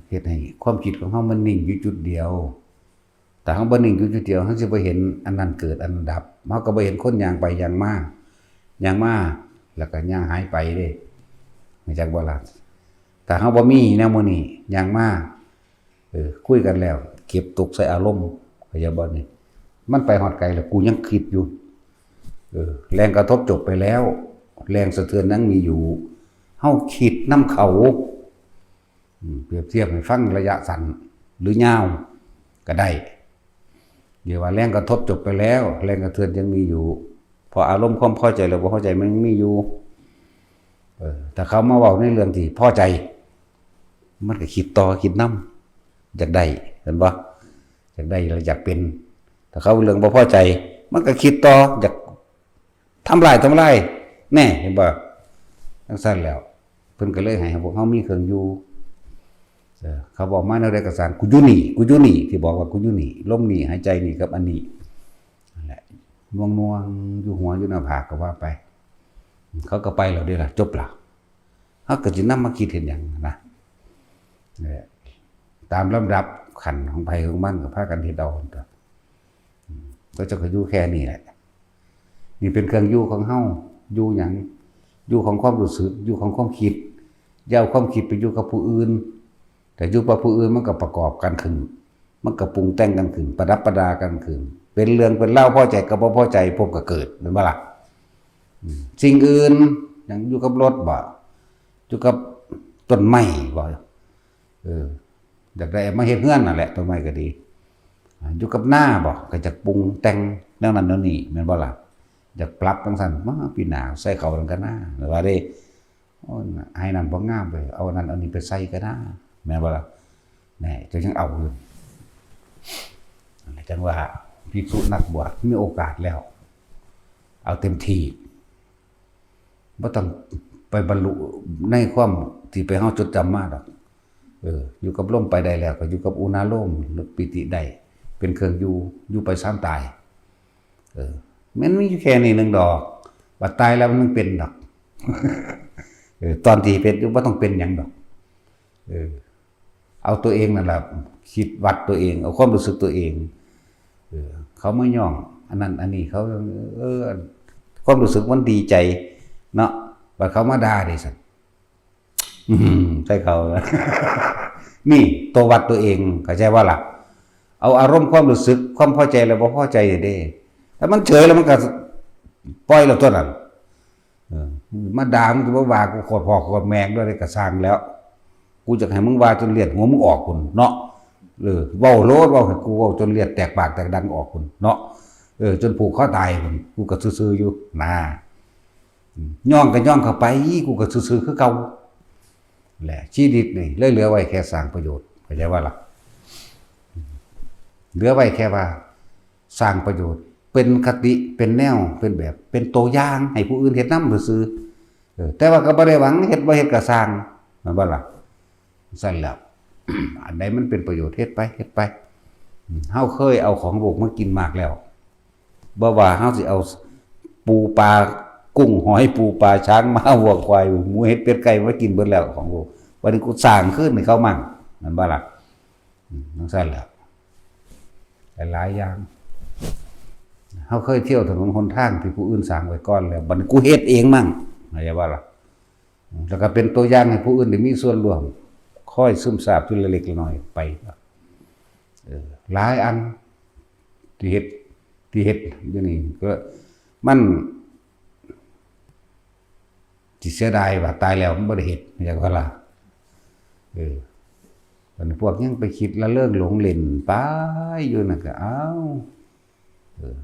เฮ็ดให้ความคิดของเฮามันนิ่งอยู่จุดเดียว ถ้าเฮาบ่นิ่งอยู่จุดเดียว เฮาสิบ่เห็นอันนั้นเกิดอันนั้นดับ เฮาก็บ่เห็นคนย่างไปย่างมา ย่างมา แล้วก็ย่างหายไปเด้ รู้จักบ่ล่ะ? ถ้าเฮาบ่มีแนวมื้อนี้ ย่างมา เออ คุยกันแล้ว เก็บตกใส่อารมณ์ เข้าใจบ่นี่? มันไปฮอดไกลแล้ว กูยังคิดอยู่ เออ แรงกระทบจบไปแล้ว แรงสะเทือนยังมีอยู่ เฮาคิดนำเขา อืม เปรียบเทียบให้ฟังระยะสั้นหรือยาวก็ได้ เรียกว่าแรงกระทบจบไปแล้ว แรงกระเทือนยังมีอยู่ เพราะอารมณ์ความพอใจและบ่พอใจมันยังมีอยู่ เออ ถ้าเขามาเว้าในเรื่องที่พอใจ มันก็คิดต่อคิดนำ อยากได้ เห็นบ่? อยากได้และอยากเป็น ถ้าเขาเรื่องบ่พอใจ มันก็คิดต่อ อยากทำลาย ทำลาย แน่ เห็นบ่? จั่งซั้นแล้ว เพิ่นก็เลยให้พวกเฮามีเครื่องอยู่ เออ เขาบอกมาแนวใดก็ซ่าง กูอยู่นี่ กูอยู่นี่ ที่บอกว่ากูอยู่นี่ ลมนี่ หายใจนี่กับอันนี้ นั่นแหละ หน่วงๆ อยู่หัว อยู่หน้าผากก็ว่าไป เขาก็ไปแล้วเด้ล่ะ จบละ เฮาก็สินำมาคิดเฮ็ดหยังนะ เนี่ย ตามลำดับขั้นของไผของมันก็พากันเฮ็ดเอาหั่นตั่ว อืม ก็เจ้าก็อยู่แค่นี้แหละ นี่เป็นเครื่องอยู่ของเฮา อยู่หยัง อยู่ของความรู้สึก อยู่ของความคิด อย่าเอาความคิดไปอยู่กับผู้อื่น แต่อยู่กับผู้อื่นมันก็ประกอบกันขึ้น มันก็ปรุงแต่งกันขึ้น ประดับประดากันขึ้น เป็นเรื่องเป็นราว พอใจกับบ่พอใจ พบก็เกิด แม่นบ่ล่ะ? อืม สิ่งอื่น อย่างอยู่กับรถบ่ อยู่กับต้นไม้บ่ เออ อยากได้มาเฮ็ดเฮือนนั่นแหละ ต้นไม้ก็ดี อ่า อยู่กับนาบ่ ก็อยากปรุงแต่งแนวนั้นแนวนี้ แม่นบ่ล่ะ? อยากปรับจั่งซั้น มาปีหน้าใส่เขานั่นก็นา หรือว่าได้ โอ้ย ไอ้นั่นบ่งามเลย เอาอันนั้นเอานี่ไปใส่ก็นา แม่นบ่ล่ะ? แหน่ เจ้ายังเอาอยู่ จั่งว่าภิกษุนักบวชมีโอกาสแล้ว เอาเต็มที่ บ่ต้องไปบรรลุในความที่ไปเฮาจดจำมาดอก เออ อยู่กับลมไปได้แล้ว ก็อยู่กับอุณาโลม หรือปีติได้ เป็นเครื่องอยู่ อยู่ไปซามตาย เออ มันมีอยู่แค่นี้หนึ่งดอก บัดตายแล้วมันเป็นดอก เออ ตอนที่เป็นอยู่บ่ต้องเป็นหยังดอก เออ เอาตัวเองนั่นล่ะ คิดวัดตัวเอง เอาความรู้สึกตัวเอง เออ เขามาย่อง อันนั้นอันนี้ เขา เออ ความรู้สึกมันดีใจเนาะ บัดเขามาด่าเด้ซั่น อืม ใส่เขา นี่ ตัววัดตัวเอง เข้าใจบ่ล่ะ? เอาอารมณ์ความรู้สึก ความพอใจและบ่พอใจเด้ ถ้ามันเฉยแล้วมันก็ปล่อยแล้วตัวนั้น เออ มาด่า มึงสิบ่ว่ากูโคตรพ่อโคตรแม่งด้วย ก็ซ่างแล้ว กูอยากให้มึงว่าจนเลือดหัวมึงออกพุ้นเนาะ เออ เว้าโลด เว้าให้กูเว้าจนเลือดแตกปากแตกดังออกพุ้นเนาะ เออ จนผูกคอตายพุ้น กูก็ซื่อๆอยู่นะ อืม ย่องก็ย่องเข้าไป กูก็ซื่อๆคือเก่า แหละ ชีวิตนี่เลยเหลือไว้แค่สร้างประโยชน์ เข้าใจบ่ล่ะ? เหลือไว้แค่ว่าสร้างประโยชน์ เป็นคติ เป็นแนว เป็นแบบ เป็นตัวอย่างให้ผู้อื่นเฮ็ดนำซื่อๆ เออ แต่ว่าก็บ่ได้หวัง เฮ็ดบ่เฮ็ดก็ซ่าง แม่นบ่ล่ะ? ซั่นแหล้ว อันใดมันเป็นประโยชน์ เฮ็ดไป เฮ็ดไป อืม เฮาเคยเอาของโลกมากินมากแล้ว บ่ว่าเฮาสิเอาปูปลา กุ้งหอยปูปลา ช้างม้าวัวควาย หมูเห็ดเป็ดไก่มากินเบิดแล้วของโลก บัดนี้กูสร้างคืนให้เขามั่ง แม่นบ่ล่ะ? อืม จั่งซั้นแหละ หลายๆอย่าง เฮาเคยเที่ยวถนนหนทางที่ผู้อื่นสร้างไว้ก่อนแล้ว บัดนี้กูเฮ็ดเองมั่ง เข้าใจบ่ล่ะ? แล้วก็เป็นตัวอย่างให้ผู้อื่นได้มีส่วนร่วม คอยซึมซาบทีละเล็กละน้อยไป เออ หลายอันที่เฮ็ด ที่เฮ็ดอยู่นี่ ก็มันสิเสียดายว่าตายแล้วมันบ่ได้เฮ็ด เข้าใจบ่ล่ะ? เออ บัดนี้พวกยังไปคิดละเลิงหลงเล่นไปอยู่นั่นก็ อ้าว เออ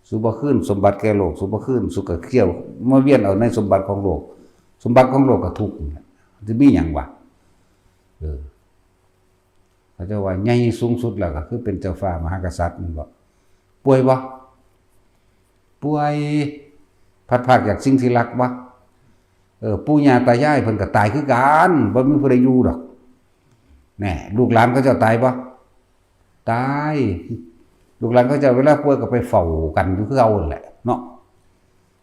สูบ่คืนสมบัติแก่โลก สูบ่คืน สูก็เที่ยวมาเวียนเอาในสมบัติของโลก สมบัติของโลกก็ทุกข์นั่นแหละ สิมีหยังวะ? เออ เขาเจ้าว่าใหญ่สูงสุดแล้วก็คือเป็นเจ้าฟ้ามหากษัตริย์ แม่นบ่? ป่วยบ่? ป่วย พลัดพรากจากสิ่งที่รักบ่? เออ ปู่ย่าตายายเพิ่นก็ตายคือกัน บ่มีผู้ใดอยู่ดอก แน่ ลูกหลานเขาเจ้าตายบ่? ตาย ลูกหลานเขาเจ้าเวลาป่วยก็ไปเฝ้ากันอยู่คือเก่านั่นแหละเนาะ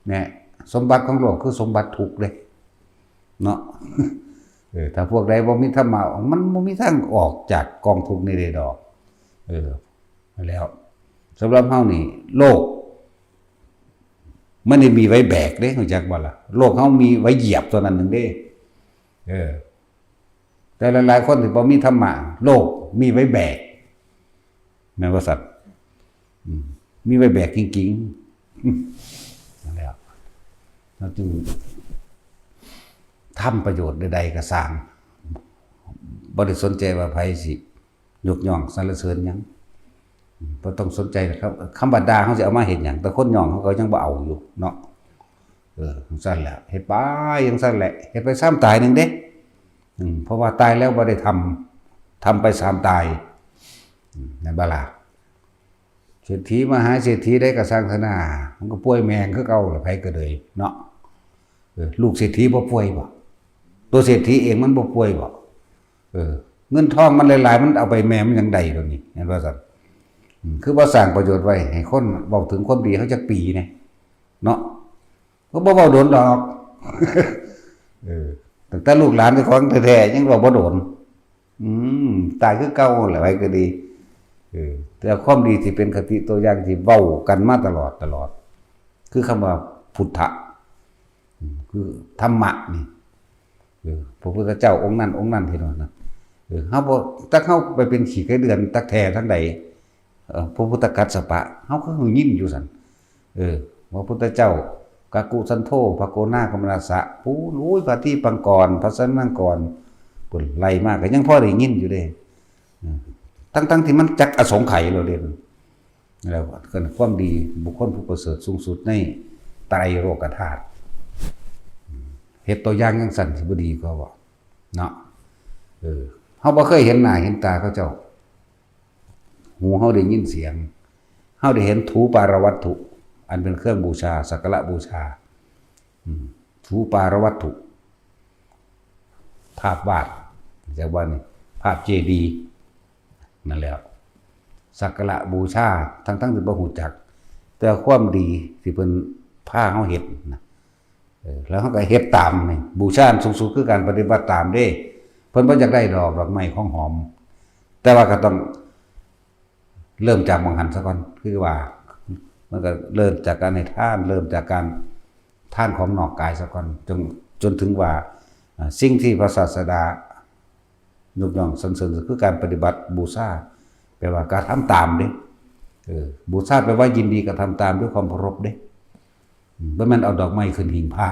แน่ สมบัติของโลกคือสมบัติทุกข์เด้ เนาะ เออ ถ้าพวกใดบ่มีธรรมะ มันบ่มีทางออกจากกองทุกข์นี้ได้ดอก เออ แล้ว สำหรับเฮานี่ โลก มันได้มีไว้แบกเด้ รู้จักบ่ล่ะ โลกเฮามีไว้เหยียบเท่านั้นหนึ่งเด้ เออ แต่หลายๆคนที่บ่มีธรรมะ โลกมีไว้แบก แม่นบ่สัตว์ อืม มีไว้แบกจริงๆ นั่นแหละ เราจึงทำประโยชน์ใดๆก็สร้าง บ่ได้สนใจว่าไผสิยกย่องสรรเสริญหยัง อืม บ่ต้องสนใจนะครับ คำว่าด่าเฮาสิเอามาเฮ็ดหยัง แต่คนย่องเฮาก็ยังบ่เอาอยู่เนาะ เออ จั่งซั่นแหละ เฮ็ดไปจั่งซั่นแหละ เฮ็ดไปซ้ำตายหนึ่งเด้ อืม เพราะว่าตายแล้วบ่ได้ทำ ทำไปซ้ำตาย อืม แม่นบ่ล่ะ เศรษฐีมหาเศรษฐีได้กระสังคณา มันก็ป่วยแม่งคือเก่าล่ะ ไผก็เลยเนาะ เออ ลูกเศรษฐีบ่ป่วยบ่ ตัวเศรษฐีเองมันบ่ป่วยบ่ เออ เงินทองมันหลายๆ มันเอาไปแม่มันยังได้ตัวนี้ เห็นว่าซั่น อืม คือว่าสร้างประโยชน์ไว้ให้คน เว้าถึงความดีเขาจักปีเนี่ย เนาะ ก็บ่เว้าโดนดอก เออ ตั้งแต่ลูกหลานเจ้าของแท้ๆ ยังเว้าบ่โดน อืม ตายคือเก่าแหละ ไผก็ดี เออ แต่ความดีที่เป็นคติตัวอย่างที่เว้ากันมาตลอด ตลอด คือคำว่าพุทธะ อืม คือธรรมะนี่ เออ พระพุทธเจ้าองค์นั้นองค์นั้นที่นั่นนะ เออ เฮาบ่ จักเฮาไปเป็นขี้ไก่เดือนตักแท้ทั้งใด เอ่อ พระพุทธกัสสปะ เฮาก็ได้ยินอยู่ซั่น เออ พระพุทธเจ้า กักกุสันโธ พระโกนาคมนัสสะ ผู้ โอ้ย พระทีปังกร พระสันมังกร เพิ่นไล่มาก็ยังพอได้ยินอยู่เด้ อืม ทั้งๆที่มันจักอสงไขยแล้วเด้ แล้วก็ความดีบุคคลผู้ประเสริฐสูงสุดในไตรโลกธาตุ เฮ็ดตัวอย่างจั่งซั่นสิบ่ดีกว่าบ่ เนาะ เออ เฮาบ่เคยเห็นหน้าเห็นตาเขาเจ้า หูเฮาได้ยินเสียง เฮาได้เห็นถูปาระวัตถุ อันเป็นเครื่องบูชา สักการะบูชา อืม ถูปาระวัตถุ ภาพวาด เรียกว่านี่ ภาพเจดีย์ นั่นแหละ สักการะบูชา ทั้งๆที่บ่ฮู้จัก แต่ความดีที่เพิ่นพาเฮาเฮ็ดนะ เออ แล้วเฮาก็เฮ็ดตามนี่ บูชาอันสูงสุดคือการปฏิบัติตามเด้ เพิ่นบ่อยากได้ดอก ดอกไม้ของหอม แต่ว่าก็ต้องเริ่มจากหม่องหั้นซะก่อน คือว่า มันก็เริ่มจากการให้ทาน เริ่มจากการทานของนอกกายซะก่อน จน จนถึงว่า อ่า สิ่งที่พระศาสดา ยกย่องสรรเสริญก็คือการปฏิบัติบูชา แปลว่ากระทำตามเด้ เออ บูชาแปลว่ายินดีกระทำตามด้วยความเคารพเด้ อืม บ่แม่นเอาดอกไม้ขึ้นหิ้งพระ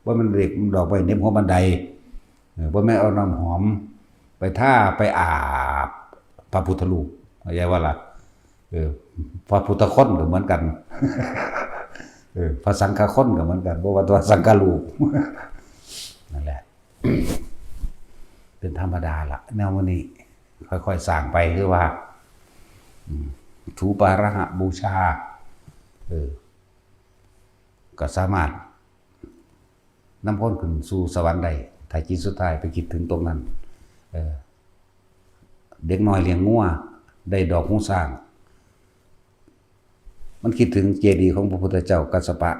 บ่แม่นเด็กดอกไม้เหน็บหัวบันได เออ บ่แม่นเอาน้ำหอมไปทาไปอาบพระพุทธรูป เข้าใจบ่ล่ะ เออ พระพุทธคนก็เหมือนกัน เออ พระสังฆคนก็เหมือนกัน บ่ว่าแต่ว่าสังฆรูป นั่นแหละ เป็นธรรมดาละ แนวมื้อนี้ค่อยๆ สร้างไป คือว่า อืม ถูปาระหะบูชา เออ ก็สามารถนำคนขึ้นสู่สวรรค์ได้ ถ้าจิตสุดท้ายไปคิดถึงตรงนั้น เออ เด็กน้อยเลี้ยงงัว ได้ดอกหูช้าง มันคิดถึงเจดีย์ของพระพุทธเจ้ากัสสปะ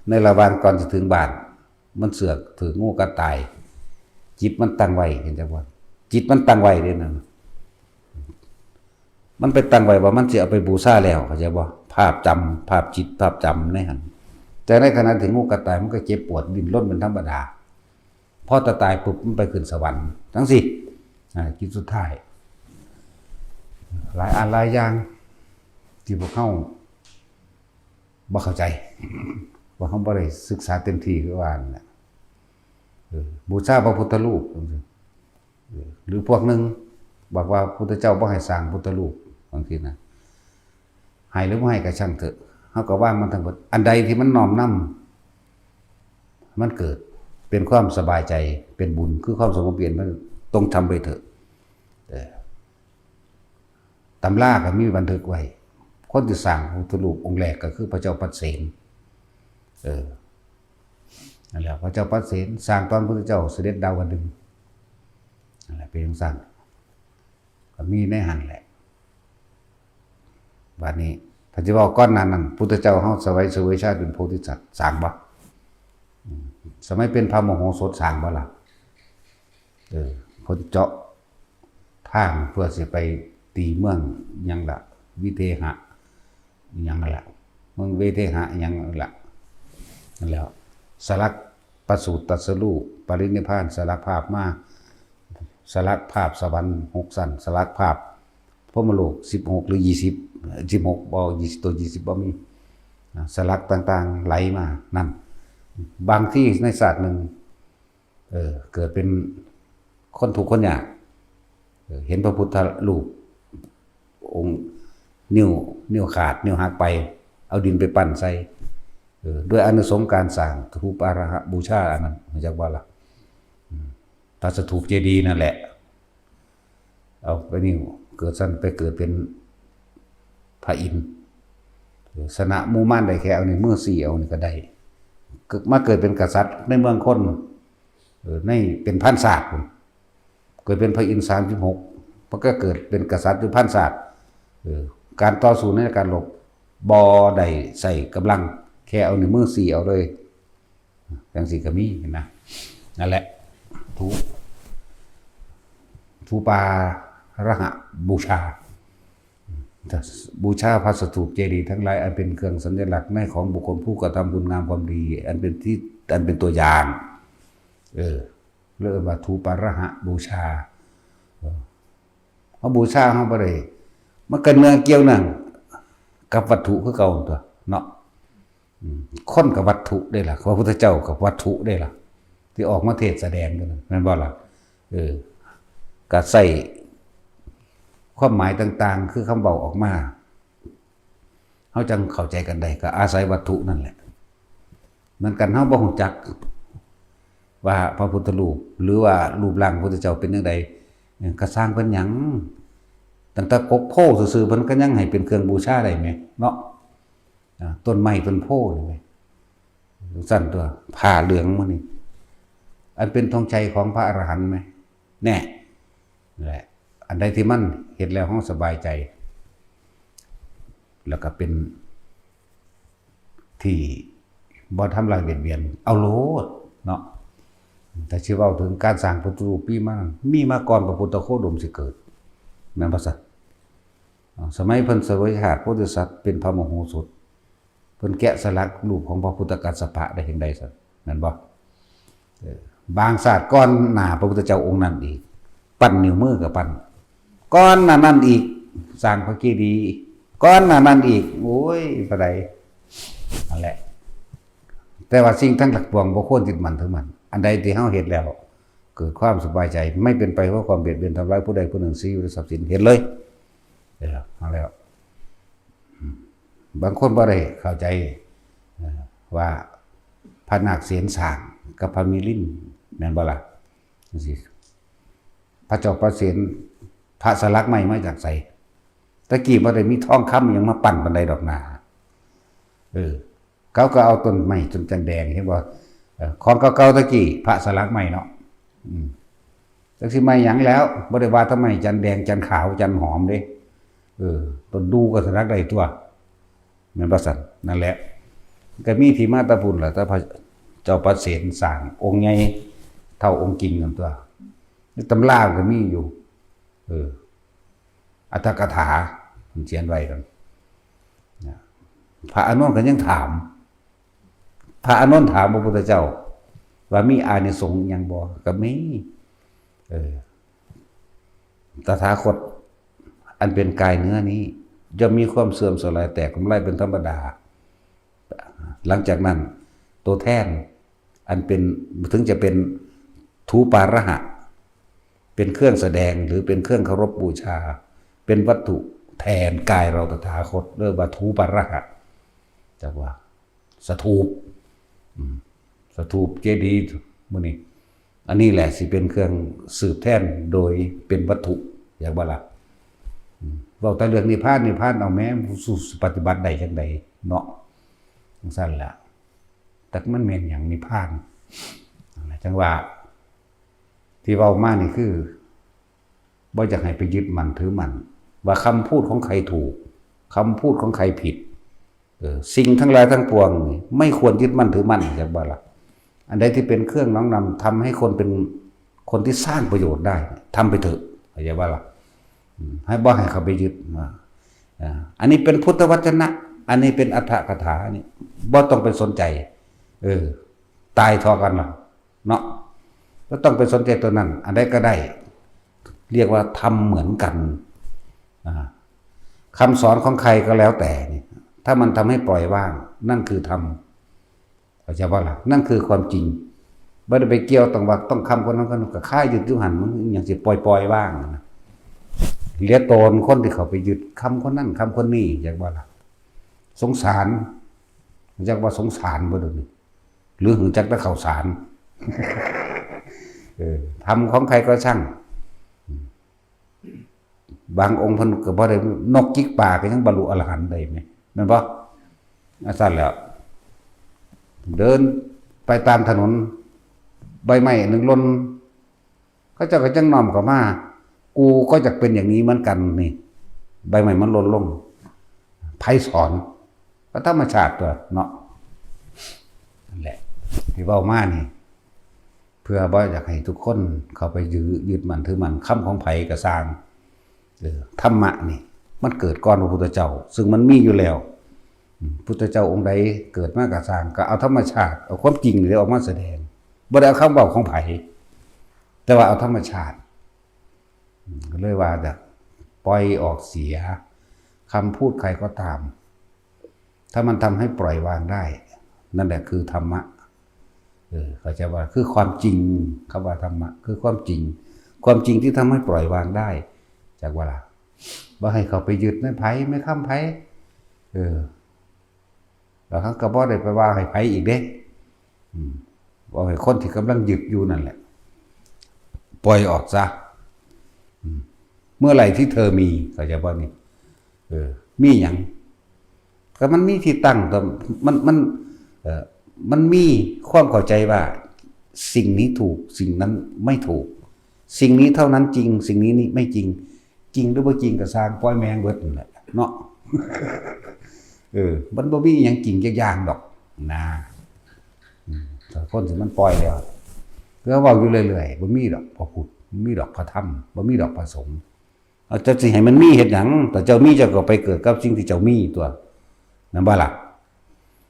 ในระหว่างก่อนจะถึงบ้าน มันเสือกถืกงูกัดตาย จิตมันตั้งไว้ เห็นจักบ่ จิตมันตั้งไว้เด้นั่น มันไปตั้งไว้ว่ามันสิเอาไปบูชาแล้ว เข้าใจบ่ ภาพจำ ภาพจิต ภาพจำในหั้น แต่ในขณะที่งูกัดตาย มันก็เจ็บปวดดิ้นรนเป็นธรรมดา พอตาตายปุ๊บมันไปขึ้นสวรรค์ จั่งซี้ อ่า จิตสุดท้าย หลายอันหลายอย่าง ที่พวกเฮาบ่เข้าใจ ว่าเฮาบ่ได้ศึกษาเต็มที่คือว่านั่นแหละ เออ บูชาพระพุทธรูป เออ หรือพวกหนึ่งบอกว่าพุทธเจ้าบ่ให้สร้างพุทธรูป บางทีนะ ให้หรือบ่ให้ก็ช่างเถอะ เฮาก็วางมันทั้งหมด อันใดที่มันน้อมนำ มันเกิดเป็นความสบายใจ เป็นบุญ คือความสงบเย็น มันต้องทำไปเถอะ เออ ตำราก็มีบันทึกไว้ คนที่สร้างพระพุทธรูปองค์แรกก็คือพระเจ้าปัดเสน เออ นั่นแหละ พระเจ้าปัดเสนสร้างตอนพระพุทธเจ้าเสด็จดาวดึงส์ นั่นแหละ เป็นจั่งซั้น ก็มีในหั้นแหละ บัดนี้ ถ้าสิเว้าก่อนหน้านั้น พุทธเจ้าเฮาเสวย เสวยชาติเป็นโพธิสัตว์ สร้างบ่ อืม สมัยเป็นพระมโหสถสร้างบ่ล่ะ เออ เพิ่นเจาะทางเพื่อสิไปตีเมืองหยังล่ะ วิเทหะหยังนั่นล่ะ เมืองวิเทหะหยังนั่นล่ะ นั่นแหล้ว สลักประสูติตรัสรู้ปรินิพพาน สลักภาพมา สลักภาพสวรรค์หกชั้น สลักภาพพรหมโลกสิบหกหรือยี่สิบ สิบหกบ่ ยี่สิบ ตัวยี่สิบบ่มี อ่า สลักต่างๆไหลมานั่น บางที่ในชาติหนึ่ง เออ เกิดเป็นคนทุกข์คนยาก เออ เห็นพระพุทธรูป องค์ นิ้ว นิ้วขาด นิ้วหักไป เอาดินไปปั้นใส่ เออ ด้วยอานิสงส์การสร้างธูปาราหะบูชาอันนั้น รู้จักบ่ล่ะ อืม พระสถูปเจดีย์นั่นแหละ เอาไปนี่ เกิดซั่นไปเกิดเป็นพระอินทร์ เออ ชนะหมู่มารได้แค่เอานี่มือสี่เอานี่ก็ได้ เกิด มาเกิดเป็นกษัตริย์ในเมืองคน เออ ในเป็นพันชาติพุ้น เกิดเป็นพระอินทร์สามสิบหก มันก็เกิดเป็นกษัตริย์อยู่พันชาติ เออ การต่อสู้ในการรบบ่ได้ใช้กำลัง แค่เอานี่มือสี่เอาเลย จังซี่ก็มีนะ นั่นแหละ ธูป ธูปาราหะบูชา บูชาพระสถูปเจดีย์ทั้งหลาย อันเป็นเครื่องสัญลักษณ์ในของบุคคลผู้กระทำบุญงามความดี อันเป็นที่ อันเป็นตัวอย่าง เออ เรียกว่าธูปาราหะบูชา เออ เฮาบูชาเฮาบ่ได้ มันก็เนื่องเกี่ยวเนื่องกับวัตถุคือเก่าตัวเนาะ อืม คนกับวัตถุเด้ล่ะ พระพุทธเจ้ากับวัตถุเด้ล่ะ ที่ออกมาเทศน์แสดงกันน่ะ แม่นบ่ล่ะ เออ ก็ใช้ความหมายต่างๆ คือคำเว้าออกมา เฮาจังเข้าใจกันได้ ก็อาศัยวัตถุนั่นแหละ เหมือนกัน เฮาบ่ฮู้จักว่าพระพุทธรูป หรือว่ารูปร่างพระพุทธเจ้าเป็นจั่งใด เออ ก็ซ่างเพิ่นหยัง ตั้งแต่กกโพธิ์ซื่อๆ เพิ่นก็ยังให้เป็นเครื่องบูชาได้แหมเนาะ อ่า ต้นไม้ต้นโพธิ์นี่แหม ซั่นตัว ผ้าเหลืองมื้อนี้ อันเป็นธงชัยของพระอรหันต์แหม แน่ แหละ อันใดที่มันเฮ็ดแล้วเฮาสบายใจ แล้วก็เป็นที่บ่ทำลายเบียดเบียน เอาโลดเนาะ แต่สิเว้าถึงการสร้างพระพุทธรูปมีมา มีมาก่อนพระพุทธโคดมสิเกิด แม่นบ่ซั่น อ่า สมัยเพิ่นเสวยชาติโพธิสัตว์เป็นพระมโหสถ เพิ่นแกะสลักรูปของพระพุทธกัสสปะได้จั่งใดซั่น แม่นบ่ เออ บางชาติก่อนหน้าพระพุทธเจ้าองค์นั้นอีก ปั้นนิ้วมือก็ปั้น ก่อนหน้านั้นอีก สร้างพระเจดีย์ ก่อนหน้านั้นอีก โอ้ย ปานใด นั่นแหละ แต่ว่าสิ่งทั้งหลายปวงบ่ควรยึดมั่นถือมั่น อันใดที่เฮาเฮ็ดแล้ว เกิดความสบายใจ ไม่เป็นไปเพื่อความเบียดเบียนทำร้ายผู้ใดผู้หนึ่ง เสียชีวิต ทรัพย์สิน เฮ็ดเลย เออ เอาแล้ว อืม บางคนบ่ได้เข้าใจ เอ่อ ว่าพระนาคเสนสร้างกับพระมิลิน แม่นบ่ล่ะ จั่งซี้ พระจอมประเสน พระสลักไม้มาจากไส ตะกี้บ่ได้มีทองคำหยังมาปั้นปานใดดอกนา เออ เขาก็เอาต้นไม้ต้นจันแดง เห็นบ่ เอ่อ ของเก่าๆ ตะกี้ พระสลักไม้เนาะ อืม จักสิไม้หยังแล้ว บ่ได้ว่าแต่ไม้จันแดง จันขาว จันหอมเด้ เออ ต้นดูก็สลักได้ตัว แม่นบ่ซั่น นั่นแหละ ก็มีที่มาแต่พุ้นล่ะ แต่พระเจ้าประเสนสร้างองค์ใหญ่เท่าองค์จริงนั่นตัว ในตำราก็มีอยู่ เออ อัตถกถาเพิ่นเขียนไว้นั่นนะ พระอานนท์ก็ยังถาม พระอานนท์ถามพระพุทธเจ้า ว่ามีอานิสงส์หยังบ่ ก็มี เออ ตถาคตอันเป็นกายเนื้อนี้ ย่อมมีความเสื่อมสลายแตกทำลายเป็นธรรมดา หลังจากนั้นตัวแทนอันเป็น ถึงจะเป็นธูปาราหะ เป็นเครื่องแสดงหรือเป็นเครื่องเคารพบูชา เป็นวัตถุแทนกายเราตถาคต เรียกว่าธูปาราหะ จักว่า สถูป อืม สถูปเจดีย์มื้อนี้ อันนี้แหละสิเป็นเครื่องสืบแทนโดยเป็นวัตถุ อยากบ่ล่ะ อืม เว้าแต่เรื่องนิพพาน นิพพาน เอาแม่น สู่ปฏิบัติได้จั่งใดเนาะ จั่งซั่นล่ะ แต่มันแม่นหยังนิพพาน จั่งว่า ที่เว้ามานี่คือ บ่อยากให้ไปยึดมั่นถือมั่น ว่าคำพูดของใครถูก คำพูดของใครผิด เออ สิ่งทั้งหลายทั้งปวงนี่ไม่ควรยึดมั่นถือมั่น จักบ่ล่ะ อันใดที่เป็นเครื่องน้อมนำทำให้คนเป็นคนที่สร้างประโยชน์ได้ ทำไปเถอะ เข้าใจบ่ล่ะ อืม ให้บ่ให้เขาไปยึดนะ อ่า อันนี้เป็นพุทธวจนะ อันนี้เป็นอรรถกถา นี่บ่ต้องไปสนใจ เออ ตายเท่ากันล่ะ เนาะ บ่ต้องไปสนใจตัวนั้น อันใดก็ได้ เรียกว่าธรรมเหมือนกัน อ่า คำสอนของใครก็แล้วแต่นี่ ถ้ามันทำให้ปล่อยวาง นั่นคือธรรม เข้าใจบ่ล่ะ นั่นคือความจริง บ่ได้ไปเกี่ยวต้องว่าต้องคำคนนั้นคนนี้ ก็คายึดอยู่หั่น มันหยังสิปล่อยๆ ว่างนะ เหลือตนคนที่เขาไปยึดคำคนนั้นคำคนนี้ จักบ่ล่ะ สงสาร จักว่าสงสารบ่เดี๋ยวนี้ หรือรู้จักแต่ข้าวสาร เออ ธรรมของใครก็ช่าง บางองค์เพิ่นก็บ่ได้ นกจิกปากก็ยังบรรลุอรหันต์ได้แหม แม่นบ่ อันซั่นแหล้ว เดินไปตามถนน ใบไม้หนึ่งหล่น เขาเจ้าก็จั่งน้อมเข้ามา กูก็อยากเป็นอย่างนี้เหมือนกันนี่ ใบไม้มันหล่นลง ไผสอน ก็ธรรมชาติตัวเนาะ นั่นแหละ ที่เว้ามานี่ เพื่อบ่อยากให้ทุกคนเข้าไปยึด ยึดมั่นถือมั่น คำของไผก็ซ่าง เออ ธรรมะนี่ มันเกิดก่อนพระพุทธเจ้า ซึ่งมันมีอยู่แล้ว อืม พุทธเจ้าองค์ใดเกิดมาก็ซ่าง ก็เอาธรรมชาติ เอาความจริงนี่แหละออกมาแสดง บ่ได้เอาคำเว้าของไผ แต่ว่าเอาธรรมชาติ อืม ก็เลยว่าจะปล่อยออกเสีย คำพูดใครก็ตาม ถ้ามันทำให้ปล่อยวางได้ นั่นแหละคือธรรมะ เออ เข้าใจว่าคือความจริง คำว่าธรรมะ คือความจริง ความจริงที่ทำให้ปล่อยวางได้ จักบ่ล่ะ บ่ให้เขาไปยึดในไผในคำไผ เออ แล้วเขาก็บ่ได้ไปว่าให้ไผอีกเด้ อืม ว่าให้คนที่กำลังยึดอยู่นั่นแหละ ปล่อยออกซะ อืม เมื่อไหร่ที่เธอมี เข้าใจบ่นี่ เออ มีหยัง ก็มันมีที่ตั้ง ก็มัน มัน เอ่อ มันมีความเข้าใจว่าสิ่งนี้ถูก สิ่งนั้นไม่ถูก สิ่งนี้เท่านั้นจริง สิ่งนี้นี่ไม่จริง จริงหรือบ่จริงก็ซ่าง ปล่อยแม่งเบิดนั่นแหละเนาะ เออ มันบ่มีหยังจริงจักอย่างดอกนะ อืม แต่คนที่มันปล่อยแล้ว ก็เว้าอยู่เรื่อยๆ บ่มีดอกพระพุทธ บ่มีดอกพระธรรม บ่มีดอกพระสงฆ์ เอา เจ้าสิให้มันมีเฮ็ดหยัง แต่เจ้ามีเจ้าก็ไปเกิดกับสิ่งที่เจ้ามีตัว แม่นบ่ล่ะ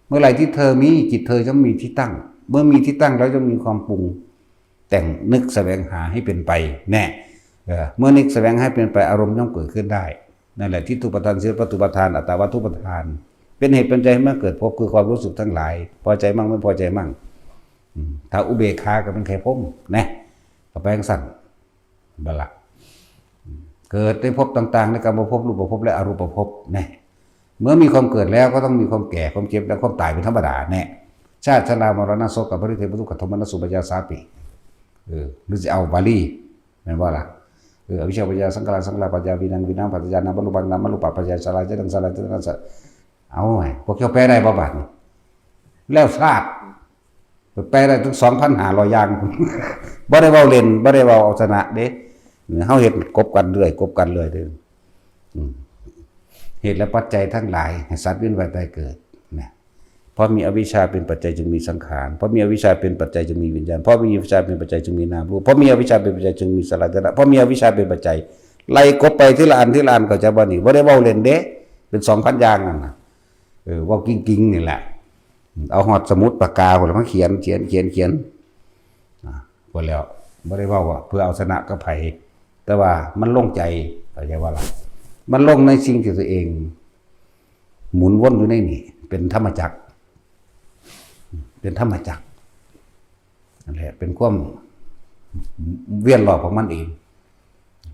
เมื่อไหร่ที่เธอมี จิตเธอย่อมมีที่ตั้ง เมื่อมีที่ตั้งแล้วย่อมมีความปรุงแต่ง นึกแสวงหาให้เป็นไป แน่ เออ เมื่อนึกแสวงให้เป็นไป อารมณ์ย่อมเกิดขึ้นได้ นั่นแหละ ทิฏฐุปาทาน สัญญาปาทาน อุปาทาน อัตตาวัตถุปาทาน เป็นเหตุเป็นใจให้มันเกิดภพ คือความรู้สึกทั้งหลาย พอใจมั่งไม่พอใจมั่ง อืม ถ้าอุเบกขาก็เป็นไข่พรหม นะ ก็ไปจั่งซั่น บ่ล่ะ เกิดในภพต่างๆ ในกามภพ รูปภพ และอรูปภพ แน่ เมื่อมีความเกิดแล้วก็ต้องมีความแก่ ความเจ็บ และความตายเป็นธรรมดา แน่ ชาติ ชรา มรณะ โสกะ ปริเทวะ ทุกขโทมนัส อุปายาสาปิ เออ หรือสิเอาบาลี แม่นบ่ล่ะ เออ อวิชชาปัจจยาสังขารา สังขารปัจจยาวิญญาณ วิญญาณปัจจยานามารูปัง นามารูปปัจจยาชรา เจตัง ชรา เจตนา สะ เอาไง พวกเจ้าแปลได้บ่บัดนี้ แล้วซาด แปลได้ถึงสองพันห้าร้อยอย่าง บ่ได้เว้าเล่น บ่ได้เว้าเอาชนะเด้ เฮาเฮ็ดกบกันเรื่อย กบกันเรื่อยเด้อ อืม เหตุและปัจจัยทั้งหลาย ให้สัตว์เวียนว่ายตายเกิด นะ เพราะมีอวิชชาเป็นปัจจัยจึงมีสังขาร เพราะมีอวิชชาเป็นปัจจัยจึงมีวิญญาณ เพราะมีอวิชชาเป็นปัจจัยจึงมีนามรูป เพราะมีอวิชชาเป็นปัจจัยจึงมีสลายตนะ เพราะมีอวิชชาเป็นปัจจัย ไล่กบไปทีละอันทีละอัน เข้าใจบ่นี่ บ่ได้เว้าเล่นเด้ เป็นสองพันอย่างนั่นน่ะ เออ เว้าจริงๆ นี่แหละ เอาฮอดสมุดปากกาพุ้นล่ะ มาเขียน เขียน เขียน เขียน อ่า พุ้นแล้ว บ่ได้เว้าว่าเพื่อเอาชนะกับไผ แต่ว่ามันลงใจ เข้าใจบ่ล่ะ มันลงในสิ่งที่ตัวเอง หมุนวนอยู่ในนี่ เป็นธรรมจักร เป็นธรรมจักร นั่นแหละ เป็นความเวียนรอบของมันเอง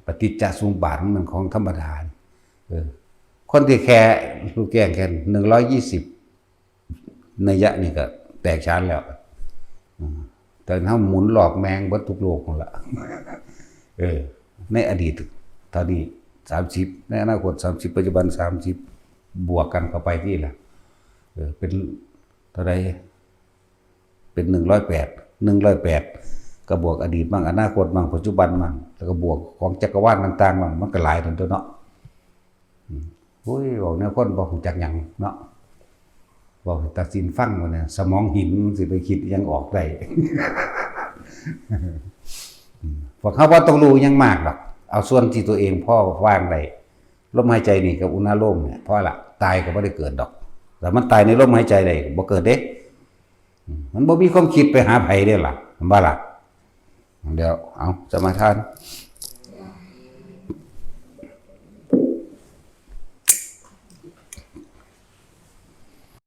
ปฏิจจสมุปบาทมันของธรรมดา เออ คนที่แค่รู้แจ้งแค่หนึ่งร้อยยี่สิบ นัยยะนี่ก็แตกฉานแล้ว อืม แต่เฮาหมุนรอบแม่งเบิดทุกโลกนั่นล่ะ เออ ในอดีตเท่านี้ สามสิบ ในอนาคต สามสิบ ปัจจุบัน สามสิบ บวกกันเข้าไปที่ละ เออ เป็นเท่าใด เป็น หนึ่งร้อยแปด หนึ่งร้อยแปด ก็บวกอดีตมั่ง อนาคตมั่ง ปัจจุบันมั่ง แล้วก็บวกของจักรวาลต่างๆมั่ง มันก็หลายนั่นตัวเนาะ อืม โอ้ย เว้าแนวคนบ่รู้จักหยังเนาะ บอกให้ตัดสินฟังว่าเนี่ยสมองหินสิไปคิดยังออกได้ พวกเขาว่าต้องรู้ยังมากหรอก เอาส่วนที่ตัวเองพอวางได้ ลมหายใจนี่กับอุณาโลมเนี่ยพอละ ตายก็ไม่ได้เกิดดอก แต่มันตายในลมหายใจได้บ่เกิดเด้ มันบ่มีความคิดไปหาไผได้ล่ะมันบ่ล่ะ เดี๋ยวเอาสมาทาน